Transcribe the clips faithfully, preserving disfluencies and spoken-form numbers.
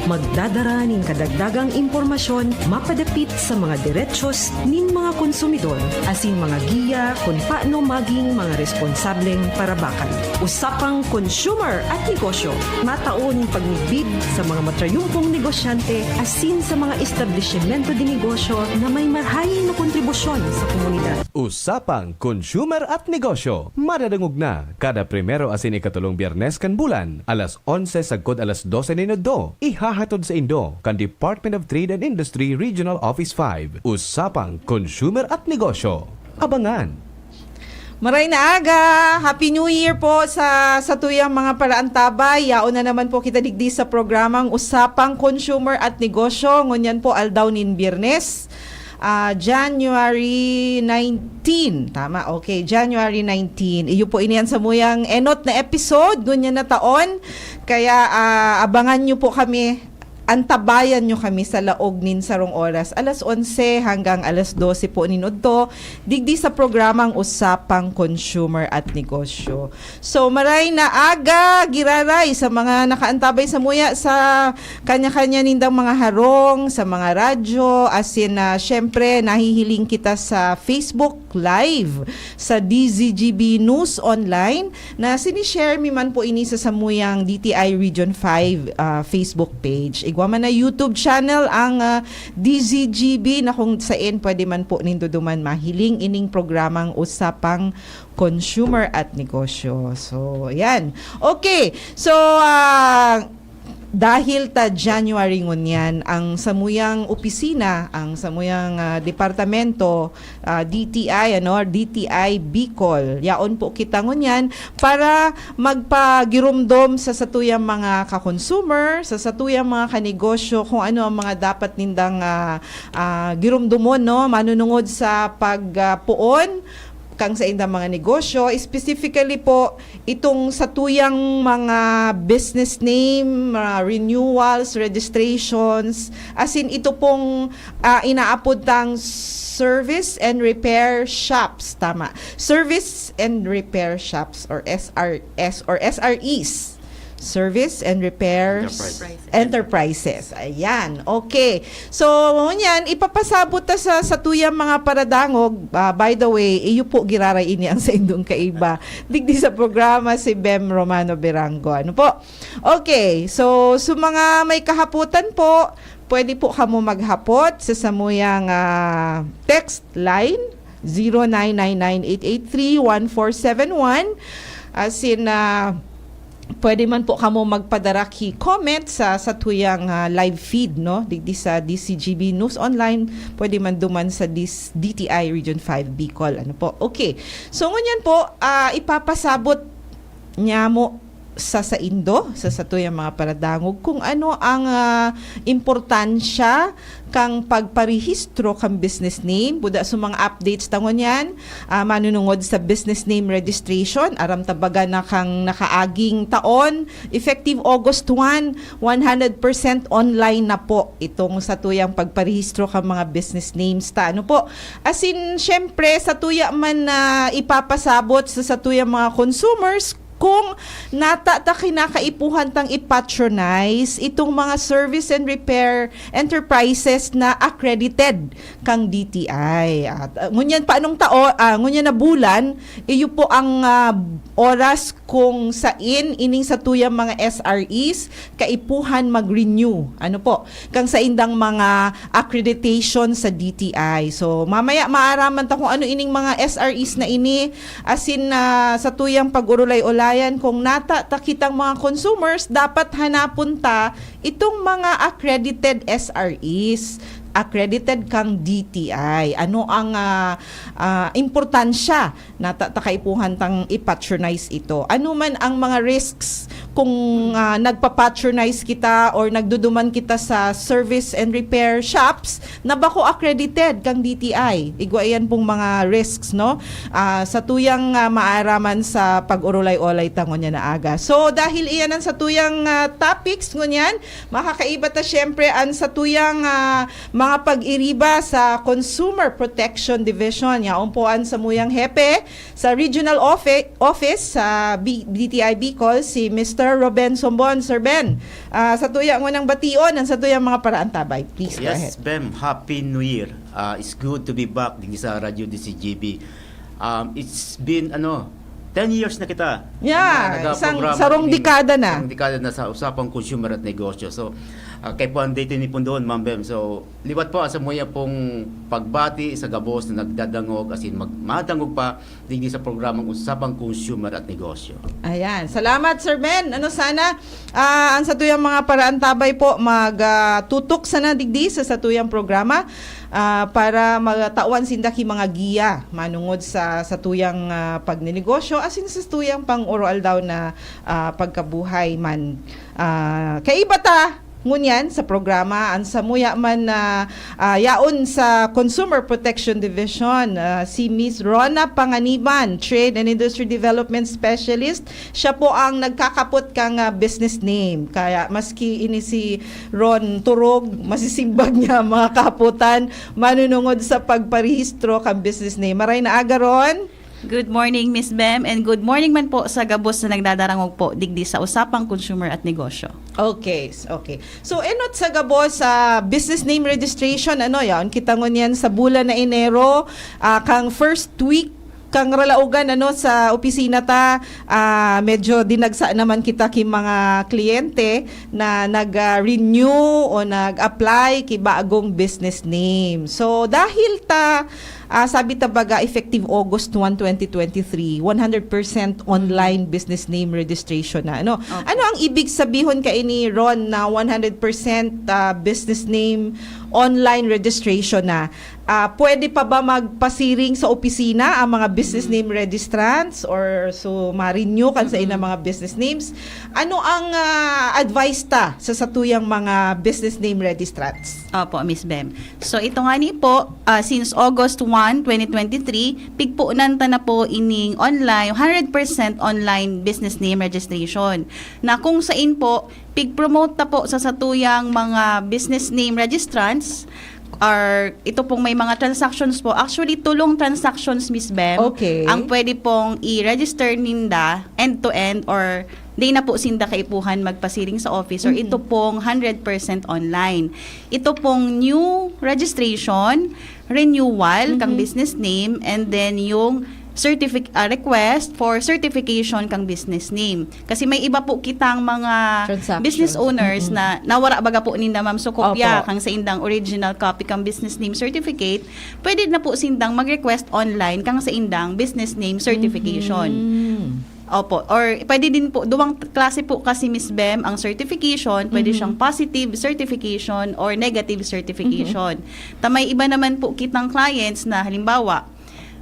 Magdadara nin kadagdagang impormasyon mapadapit sa mga derechos nin mga konsumidor, asin mga giya kun paano maging mga responsableng parabakan. Usapang Consumer at Negosyo, matao nin pagmidbid sa mga matrayumpong negosyante asin sa mga establisimento de negosyo na may marahay na kontribusyon sa komunidad. Usapang Consumer at Negosyo, madadangog na kada primero asin ikatolong Biyernes kan bulan, alas onse sagkod alas dose nin udto. Ihahatod saindo kan Department of Trade and Industry Regional Office five. Usapang Consumer at Negosyo. Abangan! Maray na aga! Happy New Year po sa satuyang mga paraantabay. Yaon na naman po kita digdi sa programang Usapang Consumer at Negosyo. Ngunyan po, aldaw nin Biyernes, ah, January nineteen. Tama, okay. January nineteen. Iyo po ini an samuyang enot na episode ngunyan na taon. Kaya, ah, abangan niyo po kami, antabayan niyo kami sa laog nin sarong oras, alas onse hanggang alas dose po nin udto, digdi sa programang Usapang Consumer at Negosyo. So, maray na aga, giraray sa mga nakaantabay samuya sa kanya-kanya nindang mga harong, sa mga radyo, asin, ah, syempre, nahihiling kita sa Facebook Live, sa D Z G B News Online, na sinishare mi man po ini sa samuyang D T I Region five, ah, Facebook page. Igwa man na YouTube channel ang, ah, D Z G B, na kung saen pwede man po nindo duman mahiling ining programang Usapang Consumer at Negosyo. So, yan. Okay. So, ah, dahil ta January ngunyan, ang samuyang opisina, ang samuyang, ah, departamento, ah, D T I, ano, D T I Bicol. Yaon po kita ngunyan para magpagiromdom sa satuyang mga ka-consumer, sa satuyang mga kanegosyo, kung ano ang mga dapat nindang, ah, ah, giromdomon, no, manunungod sa pag, ah, poon kang saindang mga negosyo, specifically po itong satuyang mga business name, ah, renewals, registrations, asin ito pong, ah, inaapod tang service and repair shops, tama. Service and repair shops or S R S or S R Es. Service and repairs Enterprises. Enterprises. Ayan. Okay. So, ngunyan, ipapasabot ta sa, satuyang mga paradangog. Ah, by the way, iyo po giraray ini ang saindong kaiba digdi sa programa, si Bem Romano Berango. Ano po? Okay. So, sa mga may kahapotan po, pwede po kamo maghapot sa samuyang, ah, text line, zero nine nine nine eight eight three one four seven one. Asin, ah, pwede man po kamo magpadara ki comment sa satuyang, ah, live feed, no? Digdi sa D Z G B News Online, pwede man duman sa dis-, D T I Region five Bicol. Ano po? Okay. So, ngunyan po, ah, ipapasabot nyamo sa saindo, sa satuyang mga paradangog, kung ano ang, ah, importansya kan pagparehistro kan business name. Buda sa mga updates ta ngunyan, ah, manunungod sa business name registration. Aram ta baga na kan nakaaging taon, effective August one, one hundred percent online na po itong satuyang pagparehistro kan mga business names ta. Ano po? Asin, syempre, satuya man na ipapasabot sa satuyang mga consumers, kung nata ta kinakaipuhan tang i-patronize itong mga service and repair enterprises na accredited kang D T I. At, ah, ngunyan pa anong tao, ah, ngunyan na bulan, iyo po ang, ah, oras kung sain ining satuyang mga S R Es kaipuhan mag-renew. Ano po? Kang saindang mga accreditation sa D T I. So, mamaya maaraman ta kung ano ining mga S R Es na ini, asin, ah, satuyang pag-urulay-ulayan, kung nata ta kitang mga consumers, dapat hanapon ta itong mga accredited S R Es, accredited kang D T I. Ano ang, ah, ah, importansya nata ta kaipuhan tang i-patronize ito? Ano man ang mga risks kung, ah, nagpa-patronize kita or nagduduman kita sa service and repair shops na bako accredited kang D T I? Igwa iyan pong mga risks, no? Ah, satuyang, ah, maaraman sa pag-urulay-olay ta ngunyan na aga. So, dahil iyan ang satuyang, ah, topics ngunyan, makakaiba ta syempre ang satuyang, ah, mga pag-iriba sa Consumer Protection Division. Yaon po an samuyang hepe sa regional offi-, office sa B-, D T I Bicol, si Mister Ruben Sombon. Sir Ben, ah, sa tuya ngunang bation, ang sa tuyang mga paraantabay. Please go ahead. Yes, Bem, Happy New Year. Ah, it's good to be back digdi sa Radyo D C G B. Um, it's been, ano, ten years na kita Yeah, na isang nagaprograma sarong ini, dekada na. Isang dekada na sa usapang consumer at negosyo. So, ah, kaipuhan dito ni Pundon, Ma'am Bem. So, liwat po sa muya pong pagbati sa gabos na nagdadangog, as in, mag-, madangog pa digdi sa programang Usapang Consumer at Negosyo. Ayan. Salamat, Sir Ben. Ano sana, ah, ang satuyang mga paraantabay po, mag, ah, tutok sana digdi sa satuyang programa, ah, para matawan sinda ki mga giya manungod sa satuyang, ah, pagnenegosyo, asin sa satuyang pang-oroaldaw na, ah, pagkabuhay man. Ah, kaiba ta ngunyan sa programa, ang samuya man na, ah, yaon sa Consumer Protection Division, ah, si Miss Rona Panganiban, Trade and Industry Development Specialist. Siya po ang nagkakapot kang, ah, business name. Kaya maski ini si Ron turog, masisimbag niya mga kapotan manunungod sa pagparehistro kang business name. Maray na aga, Ron. Good morning, Miss Bem, and good morning man po sa gabos na nagdadarangog po digdi sa Usapang Consumer at Negosyo. Okay, s- okay. So, enot sa gabos sa business name registration, ano, yaon kita ngunyan sa bulan na Enero, ah, kang first week, kang ralaogan, ano, sa opisina ta, ah, medyo dinagsa naman kita ki mga kliyente na nag-renew o nag-apply ki bagong business name. So, dahil ta, ah, sabi ta baga, effective August one, twenty twenty-three, one hundred percent online business name registration na. Ano, Opo. Ano ang ibig sabihon kaini, Ron, na one hundred percent, ah, business name online registration na? Ah, pwede pa ba magpasiring sa opisina ang mga business name registrants or so ma-renew kan sa ilang mga business names? Ano ang, ah, advice ta sa satuyang mga business name registrants? Opo, Miss Bem. So ito nga ni po, ah, since August one, twenty twenty-three, pigpunan ta na po ining online, hundred percent online business name registration. Na kung sain po, pig-promote ta po sa satuyang mga business name registrants, or ito pong may mga transactions po. Actually, tulong transactions, Miss Bem, Okay. ang pwede pong i-register ninda end-to-end or di na po sinda kaipuhan magpasiring sa office or ito pong hundred percent online. Ito pong new registration, renewal kang business name, and then yung certific ah, request for certification kang business name. Kasi may iba po kitang mga Transaction. business owners na nawara baga po ninda, ma'am, so kopya Opo. kang sa indang original copy kang business name certificate, pwede na po sindang mag-request online kang sa indang business name certification. Mm. Opo. Or pwede din po, duwang klase po kasi, Miss Bem, ang certification. Pwede siyang positive certification or negative certification. Ta may iba naman po kitang clients na halimbawa,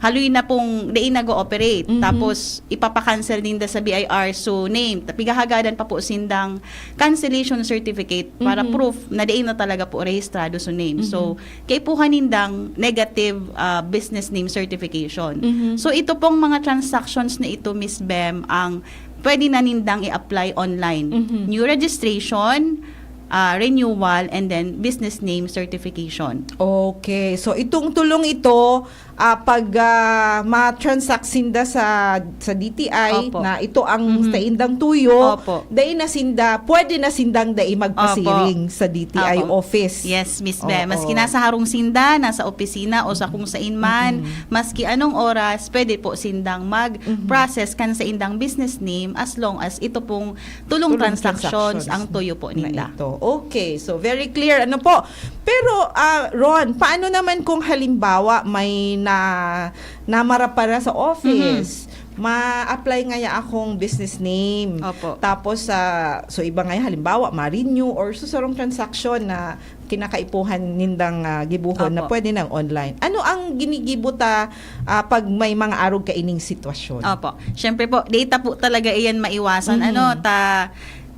haloy na pong dai nag-ooperate. Tapos, ipapakancel ninda sa B I R so name. Ta pigahagadan pa po sindang cancellation certificate para proof na dai na talaga po rehistrado so name. So, kaipuhan nindang negative ah, business name certification. So, ito pong mga transactions na ito, Miss Bem, ang pwede na nindang i-apply online. New registration, ah, renewal, and then business name certification. Okay. So, itong tulong ito, ah, pag ah, ma-transact sinda sa, sa D T I Opo. na ito ang sa indang tuyo, Opo. dai na sinda, pwede na sindang dai magpasiring sa D T I Opo. office. Yes, Miss Bem. Oo. Maski nasa harong sinda, nasa opisina o sa kung sain man, maski anong oras, pwede po sindang mag-process kan sa indang business name as long as ito pong tulong, Tulong transactions, transactions ang tuyo po na ninda. ito. Okay, so very clear. Ano po? Pero, ah, Ron, paano naman kung halimbawa may na, namarapara sa office? Ma-apply ngaya akong business name. Opo. Tapos, ah, so iba ngaya, halimbawa, ma-renew or susarong transaction na kinakaipuhan nindang ah, gibuhon na Opo. pwede nang online. Ano ang ginigibo ta ah, pag may mga arog kaining sitwasyon? Opo. Siyempre po, data po talaga iyan maiwasan. Ano, ta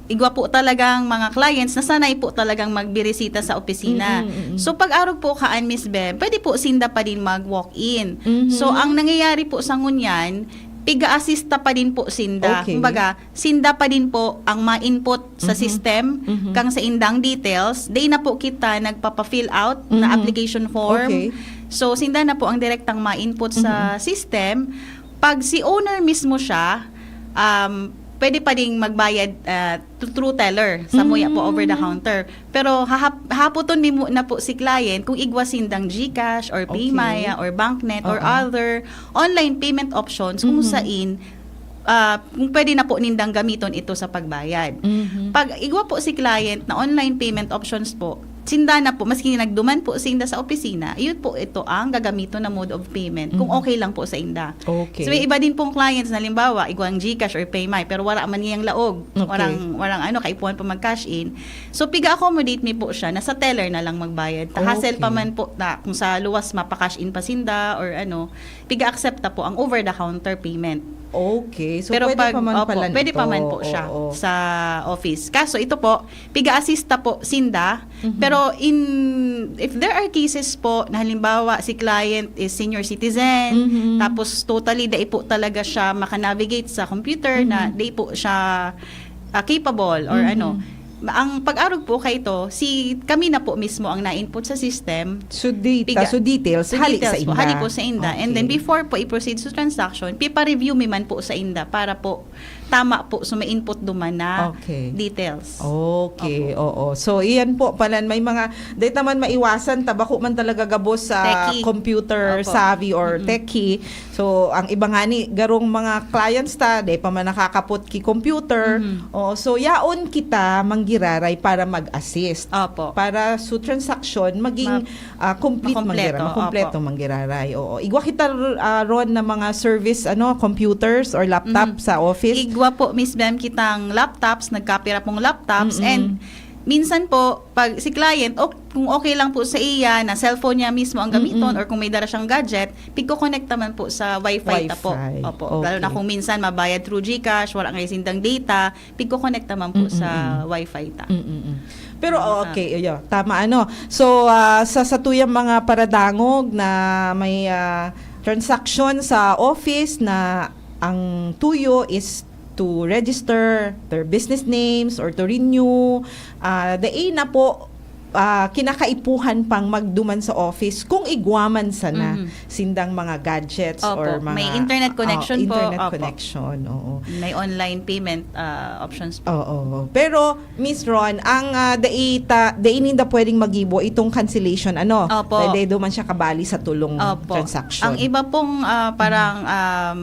igwa po talagang mga clients na sanay po talagang magbirisita sa opisina. So, pag arog po kaan, Miss Bem, pwede po sinda pa din mag-walk-in. So, ang nangyayari po sa ngunyan, piga-assista pa din po sinda. Okay. Kumbaga, sinda pa din po ang ma-input sa Mhm. system Mhm. kang sa indang details. Di na po kita nagpapa-fill out na Mhm. application form. Okay. So, sinda na po ang direktang ma-input sa Mhm. system. Pag si owner mismo siya, um, pwede pa ding magbayad ah, to- through teller, samuya po, Mm. over the counter. Pero hahap- hahapoton mi muna po si client kung igwa sindang GCash or Okay. PayMaya or BancNet or Oo. other online payment options kung Mhm. sain, ah, kung pwede na po nindang gamiton ito sa pagbayad. Mhm. Pag igwa po si client na online payment options po, sinda na po, maski nagduman po sinda sa opisina, yun po ito ang gagamiton na mode of payment kung Mhm. okay lang po sa inda. Okay. So, may iba din pong clients na, halimbawa, igwang GCash or PayMaya, pero wala man niyang laog. Okay. Warang, warang ano, kaipuhan pa mag-cash in. So, piga-accommodate mi po siya na sa teller na lang magbayad. Ta hassle pa Okay. man po na kung sa luwas mapa-cash in pa sinda or ano, piga-accept ta po ang over-the-counter payment. Okay. So, Pero pwede pag, pa man opo, pala pwede pa nito. Man po siya Oo. sa office. Kaso ito po, piga-assista po sinda. Mhm. Pero in, if there are cases po na halimbawa si client is senior citizen, Mhm. tapos totally dai po talaga siya makanavigate sa computer na Mhm. dai po siya ah, capable or Mhm. ano, ang pag-arog po kay ito, si kami na po mismo ang na-input sa system. So, data, Piga- so details, So, hali sa details po, inda. Hali po sa inda. And then Okay. Before po i-proceed sa transaction, pipa-review mi man po sa inda para po tama po, so may input duman na Okay. details. Okay, oo. So, iyan po pala, may mga, dahil naman maiwasan, tabako man talaga gabos sa Techie. computer Opo. savvy or Mm-mm. techie. So, ang iba nga ni, garong mga clients ta, di pa man nakakapot ki computer. Mhm. Oo, so, yaon kita manggiraray para mag-assist. Opo. Para so transaction, maging Ma- ah, complete Makompleto, manggiraray, makompleto opo. Manggiraray. Oo. Igwa kita, ah, ron na mga service, ano, computers or laptop Mhm. sa office. Igwa po, Miss Bem, kitang laptops, nagkapira pong laptops, Mm-mm. and minsan po, pag si client, o, kung okay lang po sa iya, na cellphone niya mismo ang gamiton, Mm-mm. Or kung may dara siyang gadget, pigko-connect naman po sa wifi ta po. Wifi. Opo. Lalo na Okay. Kung minsan mabayad through GCash, wala ngay sindang data, pigko-connect naman po Mm-mm. sa wifi ta. Mm-mm. Pero Tama ka. Okay, iyo, tama ano. So, ah, sa satuyang mga paradangog na may, ah, transaction sa office na ang tuyo is to register their business names or to renew, ah, dai na po, ah, kinakaipuhan pang magduman sa office kung igwa man sana Mhm. sindang mga gadgets Opo, or mga may internet ah, connection po. Internet Opo. Connection, oo. May online payment ah, options po. Oo. Pero, Miss Ron, ang ah, dai, ta, dai ninda pwedeng magibo itong cancellation, ano? Opo. Dahil dai duman siya kabali sa tulong Opo. transaction. Ang iba pong ah, parang um,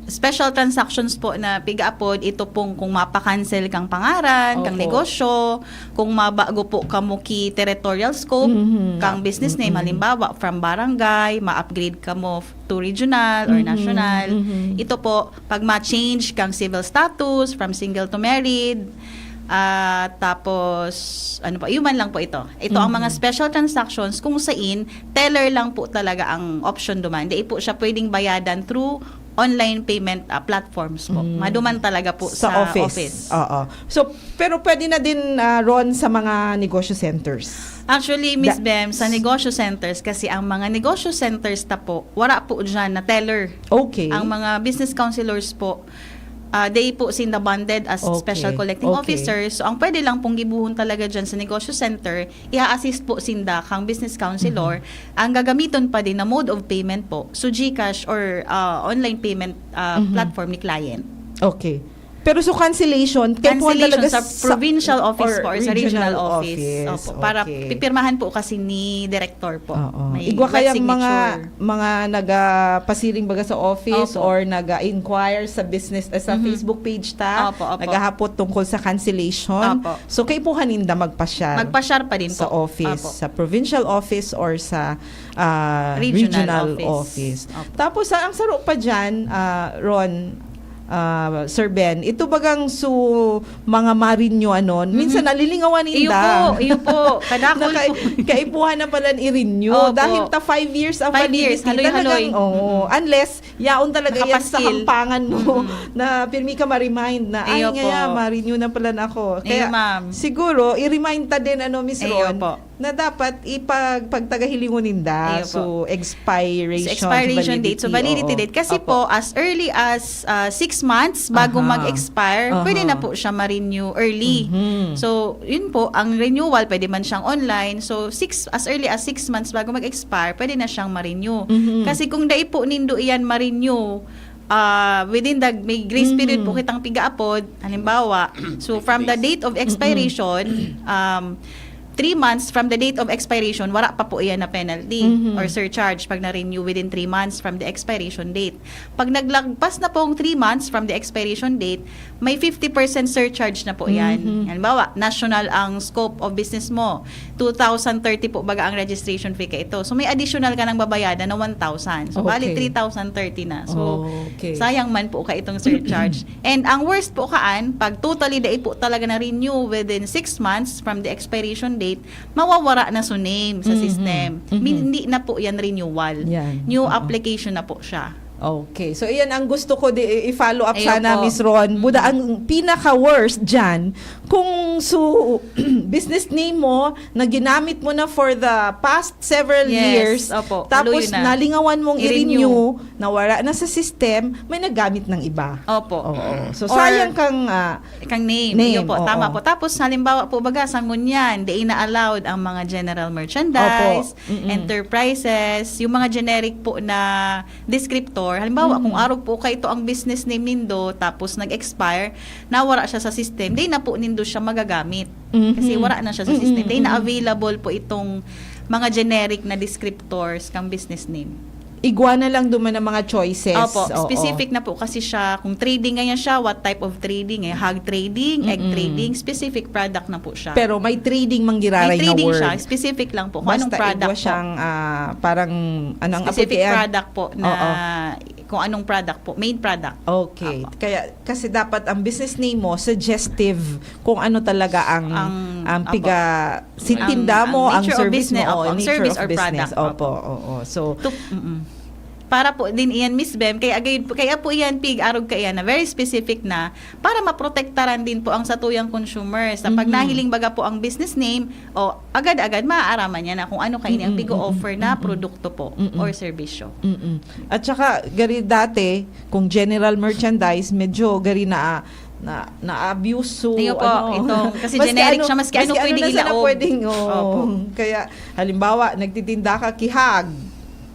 special transactions po na piga-apod, ito pong kung mapa-cancel kang pangaran, kang Opo. Negosyo, kung mabago po kamo ki territorial scope, Mhm. kang business name, Mm-mm. Halimbawa, from barangay, ma-upgrade kamo to regional or Mhm, national. mhm. Ito po, pag ma-change kang civil status from single to married, ah, tapos, ano po, human lang po ito. Ito ang mga Mhm. Special transactions kung sain teller lang po talaga ang option duman. Di po siya pwedeng bayadan through online payment ah, platforms po. Mm. Maduman talaga po Sa sa, office. Oo. So, pero pwede na din ah, ron sa mga negosyo centers. Actually, Miss Da- Bem, sa negosyo centers, kasi ang mga negosyo centers ta po, wala po dyan na teller. Okay. Ang mga business counselors po, ah, they po sinda bonded as Okay. special collecting Okay. officers. So, ang pwede lang pong gibuhon talaga dyan sa negosyo center, i-assist po sinda kang business counselor. Mhm. Ang gagamiton pa din na mode of payment po, so GCash or ah, online payment ah, Mhm. platform ni client. Okay. Pero so cancellation, kaipuhan Cancellation talaga sa provincial office po or sa regional office. Opo, para Okay. pipirmahan po kasi ni director po. Oo. May Igwa wet kayang mga signature. mga nagapasiring baga sa office Opo. Or nag-inquire sa business eh, sa Mhm. Facebook page ta, Opo, opo. Naghahapot tungkol sa cancellation. Opo. So kaipuhan ninda magpasyar Magpasyar pa din sa po. office, Opo. Sa provincial office or sa ah, Regional regional office. Office. Opo. Tapos ah, ang saro pa dyan, ah, Ron, ah, Sir Ben, ito bagang su mga ma-renew ano, minsan Mhm. nalilingawan Iyo ninda. Po, iyo po. Kadakol Naka- po. Kaipuhan na pala i-renew. Opo. Dahil ta five years ang Five years, validity, haloy-haloy. Talagang, oo. Mm-mm. Unless, yaon talaga yan sa Nakapaskil. Hampangan mo Mm-mm. Na pirmi ka ma-remind na, ay, Iyo ngaya, po. Ma-renew na pala na ako. Iyo, Kaya, ma'am. Siguro, i-remind ta din, ano, Miss Iyo Ron, po. na dapat ipag-, pagtagahilingon ninda. Iyo po. So, expiration, Sa expiration date, so validity oo. date. Kasi Opo. po, as early as ah, six months bago Aha. mag-expire, Aha. pwede na po siya ma-renew early. Mhm. So, yun po, ang renewal, pwede man siyang online. So, six, as early as six months bago mag-expire, pwede na siyang ma-renew. Mhm. Kasi kung dai po nindo iyan ma-renew, ah, within the, may grace period po Mhm. kitang pigaapod, halimbawa, so from the date of expiration, um, three months from the date of expiration, wala pa po iyan na penalty Mhm. or surcharge pag na-renew within three months from the expiration date. Pag naglagpas na pong three months from the expiration date, may fifty percent surcharge na po iyan. Mhm. Halimbawa, national ang scope of business mo. Two thousand thirty po baga ang registration fee ka ito. So may additional ka nang babayadan na one thousand. So bali Okay. three thousand thirty na. So Okay. sayang man po ka itong surcharge. And ang worst po kaan, pag totally dai po talaga na-renew within six months from the expiration date, mawawara na so name sa Mhm. system. Mhm. Min-, hindi na po yan renewal. Yan. New Oo. application na po siya. Okay. So, iyan ang gusto ko di i-follow up Ayun sana, po. Miss Ron. Buda, Mm. ang pinaka-worst dyan, kung so, business name mo na ginamit mo na for the past several Yes, years, opo. tapos Luyo na. nalingawan mong I-renew. i-renew, nawala na sa system, may nagamit ng iba. Opo. Oo. So, Or sayang kang ah, Kang name. Name, Yun po, oo. Tama po. Tapos, halimbawa po, baga, sa ngunyan, di na allowed ang mga general merchandise, Opo. Mm-mm. enterprises, yung mga generic po na descriptor. Halimbawa, Mm. kung arog po kayo ito ang business name nindo, tapos nag-expire, nawara siya sa system, di na po nindo siya magagamit. Mhm. Kasi wala na siya sa Mm-mm, system. Di na mm-mm. available po itong mga generic na descriptors kang business name. Igwa na lang duman ang mga choices. Opo, Oo. Specific na po kasi siya. Kung trading ngayon siya, what type of trading? Eh, hog trading, egg Mm-mm. trading, specific product na po siya. Pero may trading manggiraray May trading na word. Siya, specific lang po. Kung anong Basta product igwa po. siyang ah, parang anong Specific apod kaya? Product po na Oo. Kung anong product po, main product. Okay. Apo. Kaya kasi dapat ang business name mo suggestive kung ano talaga ang Ang, ang apo. piga si Ang- tinda ang mo, ang nature of service business, mo, apo, o ang nature service of or business. Product, Opo, apo. Oo. So Tup- mm-mm. Para po din iyan, Miss Bem, kaya, agad po, kaya po iyan, pig-arog ka iyan na very specific na para maprotektaran din po ang satuyang consumers. Sa pag Mhm. nahiling baga po ang business name, o agad-agad maaaraman niya na kung ano kaini ang Mm-mm, pigo-offer mm-mm, na mm-mm. produkto po Mm-mm. or serbisyo. Mm-mm. At saka gari dati, kung general merchandise, medyo gari na na naabuso. Ayun po, Ano. itong- kasi Maski generic siya, maski ano pwedeng na sana ilaog. Pwedeng, oh. Opo. Kaya, halimbawa, nagtitinda ka, kihag.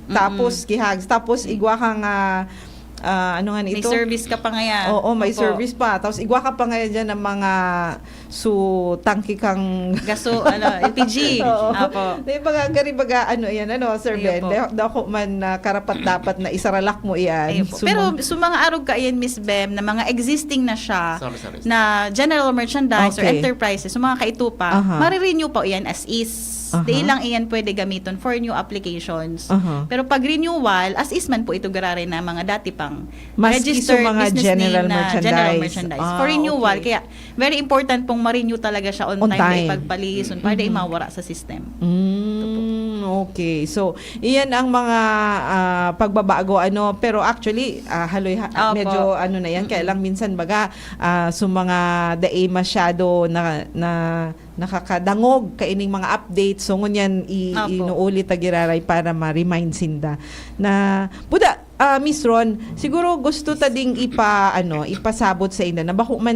Tapos, kihag. Tapos, igwa kang, ah, ah, ano nga May ito? Service ka pa ngayon. Oo, may Opo. Service pa. Tapos, igwa ka pa ngayon dyan ng mga su tangki kang Gaso, ano, L P G. Oo. Apo. May mga gari baga, ano yan, ano, Sir Ayun Ben? po. Dako, dako man na karapat-dapat na isaralak mo iyan. Ayun po. So, Pero mga- so mga arog ka iyan, Miss Bem, na mga existing na siya Sorry, sorry. na general merchandise or Okay. Enterprises, so mga kaitupa, Aha. Marirenew pa iyan as is. Aha. Di lang iyan pwede gamiton for new applications. Aha. Pero pag renewal, as is man po ito giraray na mga dati pang Maski sa registered mga business general name na merchandise. General merchandise. Ah, For renewal, okay. Kaya very important pong ma-renew talaga siya on, On time, time. Ipagpalihis, on, para di mawara sa system. Mm, okay. So, iyan ang mga ah, pagbabago, ano, pero actually, ah, haloy ha- Opo. medyo ano na yan, kaya lang minsan baga ah, so mga dai masyado na, na nakakadangog kaining mga updates. So ngunyan i- Opo. Inuulit ta giraray para ma-remind sinda na buda ah, Miss Ron, siguro gusto ta ding ipa ano, ipasabot sa inda na bako man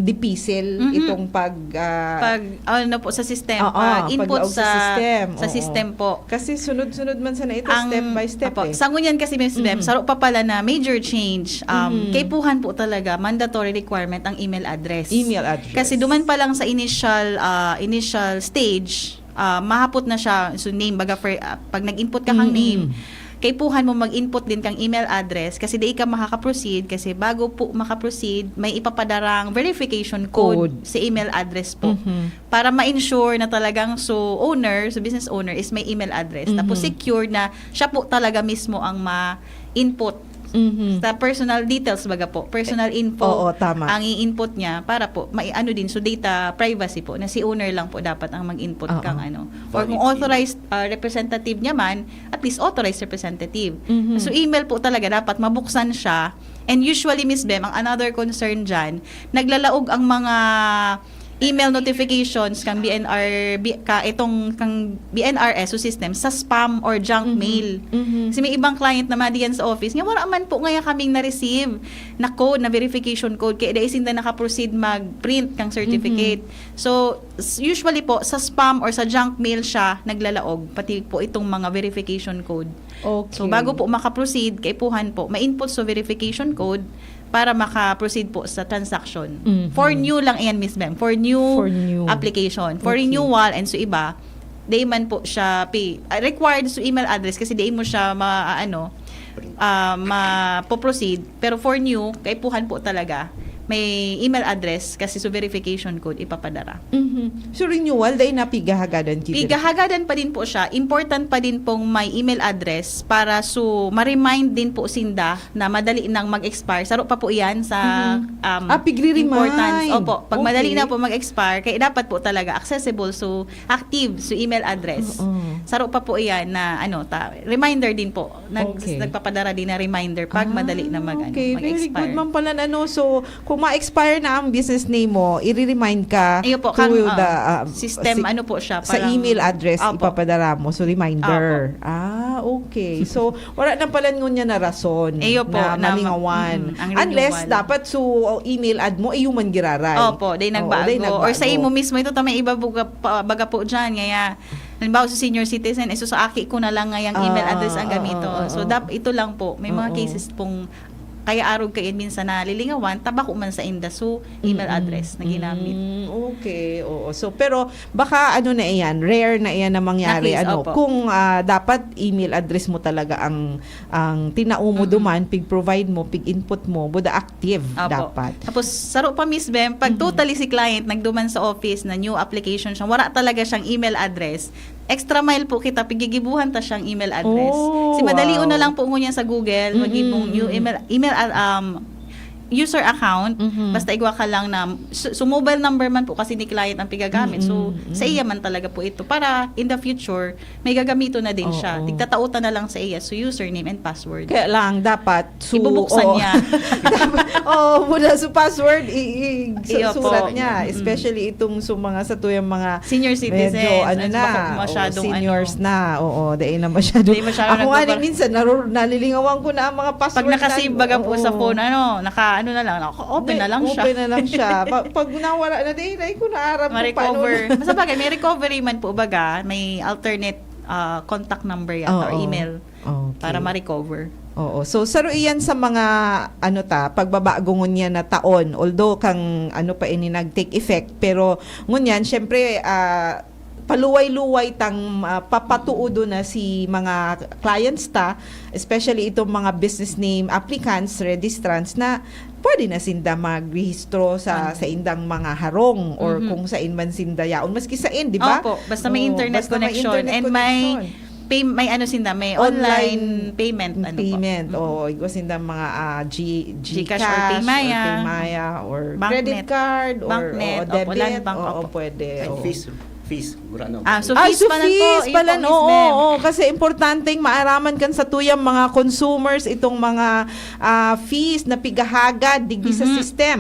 dipisil Mhm. itong pag ah, Pag ano po sa system, Oo, pag input paglaog sa sa, system. sa Oo. system po. Kasi sunod-sunod man sana ito, Ang- step by step Apo, eh. Sa ngunyan kasi, Miss Bem, Mhm. saro pa pala na major change, um, Mhm. kaipuhan po talaga mandatory requirement ang email address. Email address. Kasi duman pa lang sa initial ah, initial stage, ah, mahapot na siya, so name, baga for, ah, pag nag-input ka kang Mm-mm. name, kaipuhan mo mag-input din kang email address kasi di ka makaka-proceed kasi bago po makaproceed, may ipapadarang verification code, Code. Sa email address po. Mhm. Para ma-ensure na talagang so owner, so business owner is may email address. Mhm. Tapos secure na siya po talaga mismo ang ma-input. Mhm. Sa personal details baga po, personal info Oo, tama. Ang i-input niya para po, may ano din, so data privacy po, na si owner lang po dapat ang mag-input Oo. Kang ano. Or kung Valid authorized uh, representative niya man, at least authorized representative. Mhm. So email po talaga dapat mabuksan siya. And usually, Miss Bem, ang another concern dyan, naglalaog ang mga email notifications kang B N R, bi-, ka, itong kang B N R S O system sa spam or junk Mhm. mail. Mhm. Kasi may ibang client na madiyan sa office nga, "Wala man po ngaya kaming na-receive na code, na verification code, kaya dai sinda nakaproceed mag-print kang certificate." Mhm. So, s- usually po, sa spam or sa junk mail siya naglalaog, pati po itong mga verification code. Okay. So, bago po makaproceed, kaipuhan po, ma-input sa verification code para makaproceed po sa transaction. Mhm. For new lang yan, Miss Bem. For new, For new. application. For Okay. renewal and so iba, di man po siya pay, ah, required sa email address kasi di mo siya ma-, ano, ah, mapoproceed. Pero for new, kaipuhan po talaga, may email address kasi sa verification code ipapadara. Mhm. So, renewal, dai na pigahagadan kita. Pigahagadan pa din po siya. Important pa din pong may email address para so ma-remind din po sinda na madali nang mag-expire. Saro pa po yan sa Mhm. um, Ah, pigre-remind. importance. Opo, pag madali Okay. na po mag-expire, kaya dapat po talaga accessible, so active, so email address. Oo. Saro pa po yan na ano, ta, reminder din po. Nag, Okay. Nagpapadara din na reminder pag Ah, madali na mag, ano, okay, very mag-expire. Good man pala, ano. So, kung ma-expire na ang business name mo, i-remind ka Iyo po, to kang, the, ah, ah, system, si- ano po siya, sa parang email address, Opo. Ipapadara mo. So, reminder. Ah, okay. So, wala na pala ngunyan na rason Iyo po, na na ma- malingawan. Mm, ang Unless, renewal. Dapat, so, email ad mo, iyo man giraray. Opo, day Oo, nagbago. day nagbago. Or sa imo mismo, ito ta may iba baga, pa, baga po dyan. Ngaya, halimbawa sa senior citizen, eh, so sa aki ko na lang ngayang email Ah, address ang oo, gamito. oo, So, oo. Dap, ito lang po. May mga Oo. Cases pong kaya arog kayo minsan na lilingawan, tabako man sa inda. So, email Mm-mm. Address na ginamit. Mm, okay, oo. So, pero baka ano na iyan, rare na iyan na mangyari. Na case, Ano, opo. Kung ah, dapat email address mo talaga ang ang tinao mo Mm-mm. duman, pig-provide mo, pig-input mo, buda active Opo. Dapat. Tapos, saro pa, Miss Bem, pag Mhm. totally si client nagduman sa office na new application siya, wala talaga siyang email address, extra mile po kita, pigigibuhan ta siyang email address. Oh, Si madali wow. na lang po ngunyan sa Google, Mm-mm, magibong new mm-mm. email, email, um, user account, Mhm. basta igwa ka lang na, so, so mobile number man po kasi ni client ang pigagamit. So, Mm-mm, mm-mm. sa iya man talaga po ito. Para in the future, may gagamiton na din siya. Oo. Tigtatautan na lang sa iya. So, username and password. Kaya lang, dapat su- Ibubuksan oo. niya. Dapat- Oo, mula sa password, i- i- Iyo susurat po. niya. Mm-mm. Especially itong sa mga sa tuyang mga Senior citizens, medyo, ano at na, baka masyadong oo, seniors ano. na. Oo, dahil na masyado. Dahil masyado Ako nga, nagpapar- minsan, narur- nalilingawan ko na ang mga password. Pag nakasave na- baga po sa Oo. phone, ano, naka, ano na lang, naka-open na lang siya. Open na lang siya. Pa- pag nawala na, di, di ko na aram kung paano Ma-recover. na. Basta bagay, may recovery man po baga, may alternate ah, contact number yata or Oo. Email Okay. Para ma-recover. Oo. So, saro iyan sa mga, ano ta, pagbabago ngunyan na taon. Although, kang, ano pa ini nag-take effect, pero ngunyan, syempre, ah, paluway-luway tang, ah, papatuodo na si mga clients ta, especially itong mga business name applicants, registrants, na pwede na sinda magrehistro sa, Ano? sa indang mga harong or Mhm. kung sain man sinda yaon. Maski sain, di ba? Opo, basta may Oo, internet basta may connection internet and may connection. pay, may ano sinda, may online payment, ano po. Payment. Mhm. Oo, igwa sinda mga, ah, G-, GCash GCash or Paymaya, or Paymaya or Banknet. credit card or, Banknet, oo, opo, debit. Land Bank, Oo, opo. pwede. Ay, Oo. fees, fees. Mura na. Ah, so Ah, fees so pa lang fees po, yun pala, po, Miss oo, Bem. oo, kasi importanteng maaraman kan satuyang mga consumers itong mga, ah, fees na pigahagad digdi sa Mhm. system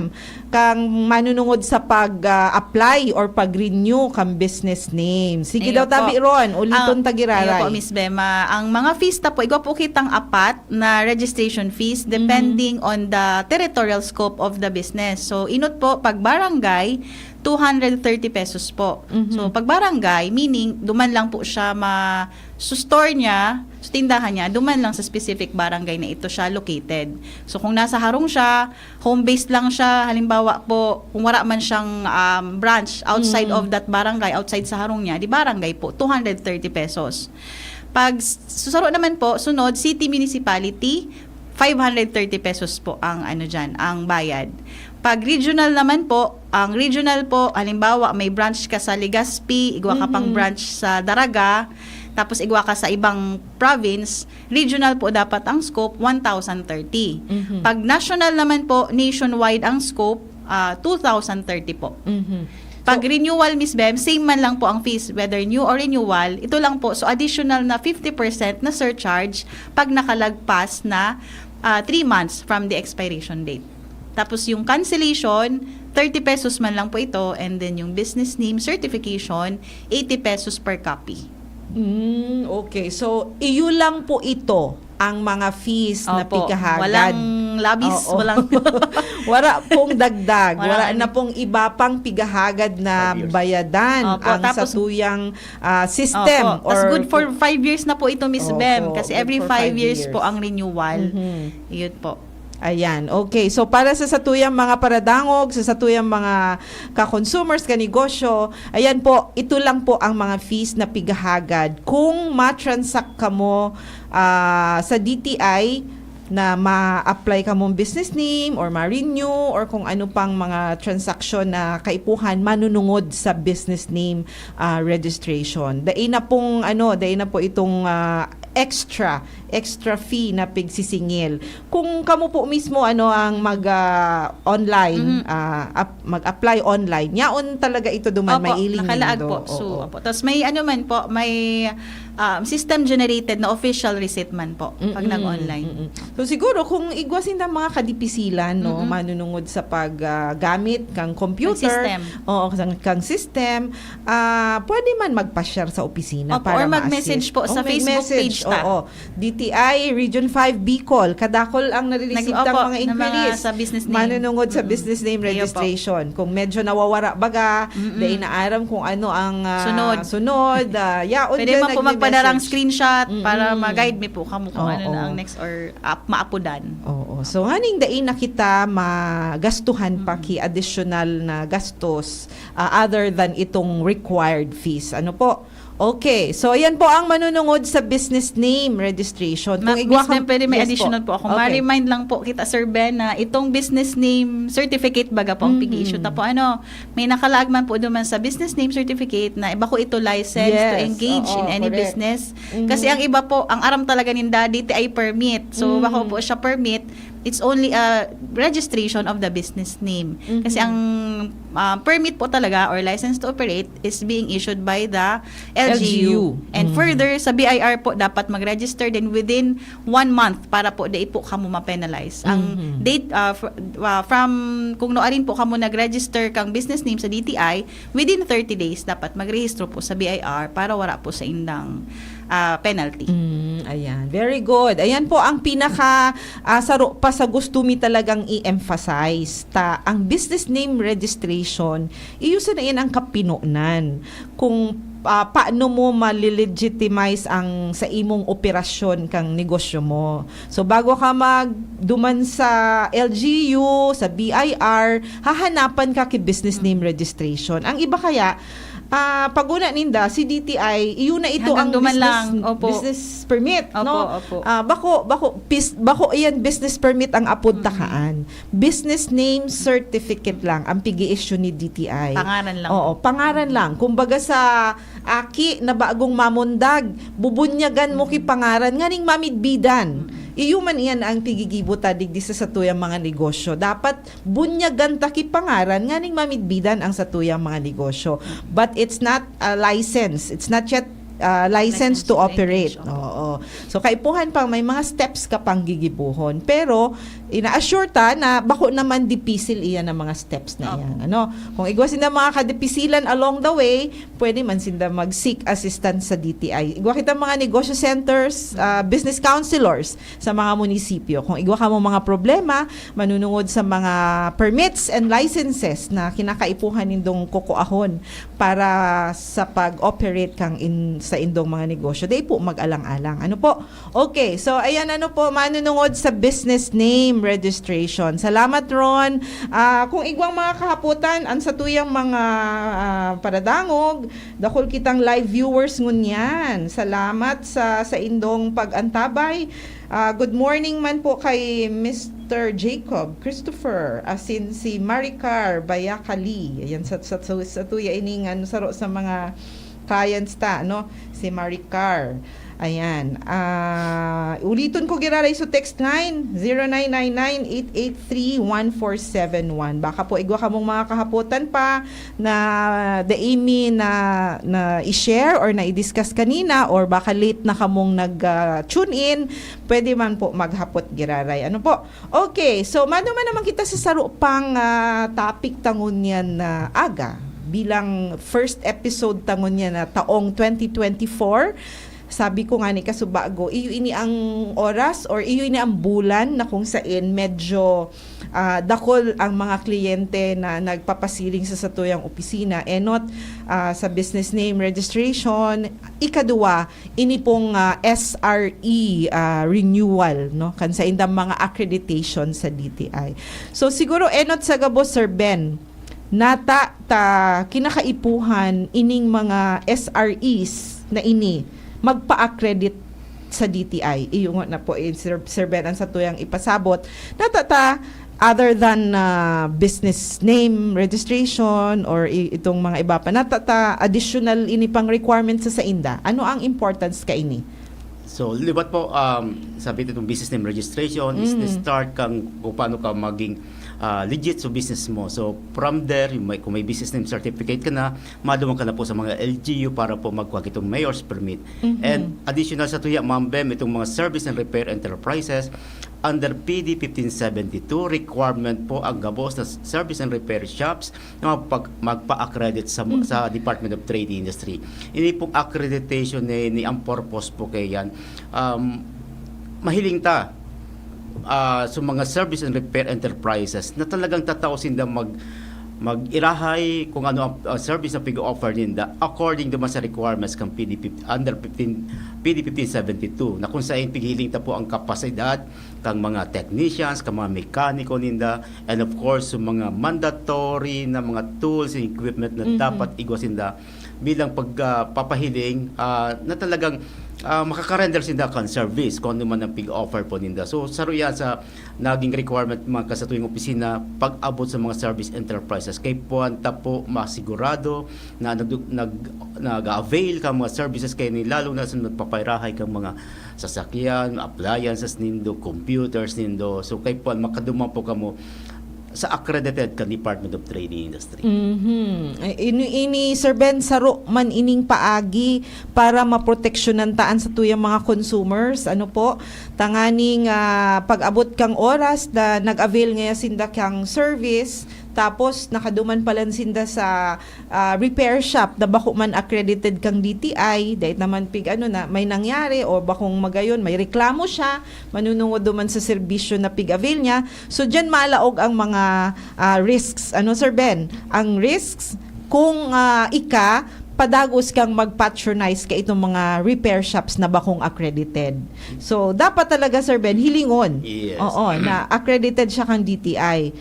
kang manunungod sa pag, ah, apply or pag-renew kang business name. Sige Ayun daw, po. tabi ron, uliton Ah, ta giraray. Ayun po, Miss Bema. Ang mga fees ta po, igwa po kitang apat na registration fees depending Mhm. on the territorial scope of the business. So, inot po, pag barangay, two hundred thirty pesos po. Mhm. So, pag barangay, meaning, duman lang po siya ma-, sa store niya, sa tindahan niya, duman lang sa specific barangay na ito siya located. So, kung nasa harong siya, home-based lang siya, halimbawa po, kung wala man siyang, um, branch outside Mm. of that barangay, outside sa harong niya, di barangay po, two hundred thirty pesos. Pag s-, susaro naman po, sunod, city municipality, five hundred thirty pesos po ang ano diyan, ang bayad. Pag regional naman po, ang regional po, halimbawa, may branch ka sa Legazpi, igwa ka pang Mhm. branch sa Daraga, tapos igwa ka sa ibang province, regional po dapat ang scope, one thousand thirty. Mhm. Pag national naman po, nationwide ang scope, ah, two thousand thirty po. Mhm. Pag renewal, Miss Bem, same man lang po ang fees, whether new or renewal, ito lang po, so additional na fifty percent na surcharge pag nakalagpas na, ah, three months from the expiration date. Tapos yung cancellation, thirty pesos man lang po ito. And then yung business name certification, eighty pesos per copy. Mm, okay. So, iyo lang po ito ang mga fees na Opo. Pigahagad. Walang labis, Oo. Walang Wala pong dagdag. Walang Wala ano. Na pong iba pang Pigahagad na Five years. Bayadan Opo, ang tapos satuyang ah, system. Opo. Tas Or good for five years na po ito, Miss Opo, Bem. Kasi good every for five five years, years. Po ang renewal. Mhm. Yun po. Ayan. Okay. So, para sa satuyang mga paradangog, sa satuyang mga ka-consumers, ka-negosyo, ayan po, ito lang po ang mga fees na Pigahagad. Kung matransact kamo ah, sa D T I na ma-apply kamong business name or ma-renew or kung ano pang mga transaksyon na kaipuhan manunungod sa business name ah, registration. Dai na pong ano, dai na po itong ah, extra extra fee na pigsisingil. Kung kamo po mismo ano ang mag ah, online Mhm. ah, ap- mag-apply online, yaon talaga ito duman Opo, mailing nakalaag nindo. Po. So, Oo. Opo. Tapos may ano man po, may um, system generated na official receipt man po pag Mm-mm, nag-online. Mm-mm. So siguro kung igwa sinda mga kadipisilan no, Mm-mm. Manunungod sa pag ah, gamit kang computer, Kang system. Oo, kang, kang system, ah, pwede man magpa-share sa opisina Opo, para or mag-message ma-assist. po sa O, Facebook mag-message, page ta. Oo. D T I Region five Bicol, kadakol ang nare-receive Nag- tang opo, mga ng mga inquiries. sa business name. Manunungod sa Mm-mm. business name Iyo po. registration. Kung medyo nawawara baga, Mm-mm. dai na aram kung ano ang ah, Sunod. sunod. Ah, yaon Pwede dyan, man po magpadarang nagme-message. Screenshot Mm-mm. Para ma-guide mi po kamo kung ano Oo. Na ang next or ap, maapudan. Oo. So, nganing dai na kita magastuhan pa Mm. ki additional na gastos ah, other than itong required fees. Ano po? Okay. So, ayan po ang manunungod sa business name registration. Ma- igwa Miss Ben, kang- pwede may Yes additional po, ako. Ma-remind lang po kita, Sir Ben, na itong business name certificate baga po ang Mhm. pig-issue. Tapo, ano, may nakalaag man po duman sa business name certificate na bako ito license to Yes. engage Oo, in any correct. business. Mhm. Kasi ang iba po, ang aram talaga ninda, D T I permit. So, Mhm. bako po siya permit, it's only a registration of the business name. Mhm. Kasi ang ah, permit po talaga or license to operate is being issued by the L G U. L G U. And Mhm. further, sa B I R po, dapat mag-register din within one month para po dai po kamo ma-penalize. Ang Mhm. date, ah, fr- ah, from, kung nuarin po kamo nag-register kang business name sa D T I, within thirty days, dapat magrehistro po sa B I R para wala po sa indang ah, penalty. Mm, ayan. Very good. Ayan po ang pinaka ah, saro pa sa gusto mi talagang i-emphasize. Ta, ang business name registration, iyo sa na yan ang kapinonan. Kung ah, paano mo ma-legitimize ang sa imong operasyon kang negosyo mo. So bago ka magduman sa L G U, sa B I R, hahanapan ka ki business name registration. Ang iba kaya, ah, paguna ninda, si D T I, iyo na ito Hanggang ang duman business, lang. Opo. business permit, Opo, no? Opo. Ah, bako, bako, pis, bako iyan business permit ang apod takaan. Business name certificate lang ang pigi-issue ni D T I. Pangaran lang. Oo, pangaran lang. Kumbaga sa aki na bagong mamundag, bubunyagan mo ki pangaran nganing mamidbidan. Iyo man iyan ang pigigibo ta digdi sa satuyang mga negosyo. Dapat bunyagan ta ki pangaran nganing mamidbidan ang satuyang mga negosyo. But it's not a license. It's not yet uh, license License to to operate. engage, opo. Oo. So kaipuhan pang may mga steps ka pang gigibuhon. Pero ina-assure ta na bako naman dipisil iyan ang mga steps na Opo. iyan. Ano? Kung igwa sinda mga kadipisilan along the way, pwede man sinda mag-seek assistance sa D T I. Igwa kita mga negosyo centers, ah, business counselors sa mga munisipyo. Kung igwa kamo mga problema, manunungod sa mga permits and licenses na kinakaipuhan nindong kukuahon para sa pag-operate kang in, sa indong mga negosyo, dai po mag-alang-alang. Ano po? Okay, so ayan, ano po, manunungod sa business name registration. Salamat, Ron. Ah, kung igwang mga kahapotan, ang satuyang mga ah, paradangog, dakul kitang live viewers ngunyan. Salamat sa sa indong pag-antabay. Ah, good morning man po kay Mister Jacob Christopher, asin si Maricar Bayakali. Ayan, sa, sa, sa, sa tuya ining ano, saro sa mga clients ta, no? Si Maricar. Ayan. Ah, uliton ko giraray so text line, zero nine nine nine eight eight three one four seven one. Baka po igwa kamong mga kahapotan pa na the Amy na, na i-share or na i-discuss kanina, or baka late na kamong nag, ah, tune in, pwede man po maghapot giraray. Ano po? Okay, so maduman naman kita sa saro pang, ah, topic ta ngunyan na aga. Bilang first episode ta ngunyan na taong twenty twenty-four, sabi ko nga ni kasubago, iyo ini ang oras or iyo ini ang bulan na kung sain medyo, ah, dakol ang mga kliyente na nagpapasiring sa satuyang opisina. Enot, ah, sa business name registration, ikaduwa, ini pong, ah, S R E, ah, renewal, no, kan saindang mga accreditation sa D T I. So, siguro enot sa gabos, Sir Ben, nata ta kinakaipuhan ining mga S R Es na ini magpa-accredit sa D T I. Iyo nga na po, eh, Sir, Sir Ben, ang satuyang ipasabot. Nata ta, other than, ah, business name registration or i-, itong mga iba pa, nata ta additional ini pang requirements sa sainda. Ano ang importance kaini? So, liwat po, um, sabi itong business name registration is the Mm. start kang kung paano ka maging, ah, legit sa business mo. So, from there, yung may, kung may business name certificate ka na, maduman ka na po sa mga L G U para po magkuha kitong mayor's permit. Mhm. And additional sa tuya, Ma'am Bem, itong mga service and repair enterprises, under P D fifteen seventy-two, requirement po ang gabos na s-, service and repair shops na magpag-, magpa-accredit sa, Mhm. sa Department of Trade and Industry. Ini pong accreditation ni, ni ang purpose po kay yan, um, mahiling ta, ah, sa mga service and repair enterprises na talagang tatao sinda mag-, mag-irahay kung ano ang, ah, service na pig-offer ninda according naman sa requirements kan P D fifteen, under fifteen, P D fifteen seventy-two, na kung saan pighiling ta po ang kapasidad kang mga technicians, kang mga mekaniko ninda, and of course, yung mga mandatory na mga tools and equipment na Mhm. dapat igwa sinda bilang pag, ah, papahiling, ah, na talagang, ah, makaka-render sinda kan service kung ano man ang pig-offer po ninda. So, saro yan sa naging requirement mga kasatuwing opisina pag-abot sa mga service enterprises. Kay puwan ta po masigurado na nag-, nag-, nag-a-avail ka mga services kayo ni, lalo na sa nagpapairahay kang mga sasakyan, appliances nindo, computers nindo. So, kay puwan, makaduman po kamo sa accredited kan Department of Trade and Industry. Mhm. Ay, ini, ini, Sir Ben, saro man ining paagi para maproteksyonan ta an satuyang mga consumers. Ano po? Tanganing, ah, pag-abot kang oras na nag-avail ngaya sinda kang service, tapos nakaduman pa lang sinda sa, ah, repair shop na bako man accredited kang D T I, dahil naman pig ano na, may nangyari o bakong magayon, may reklamo siya, manunungod duman sa serbisyo na pig-avail niya. So, diyan malaog ang mga, ah, risks. Ano, Sir Ben? Ang risks, kung, ah, ika, padagos kang mag-patronize ka itong mga repair shops na bakong accredited. So, dapat talaga, Sir Ben, hilingon. Yes. Oo, na accredited siya kang D T I.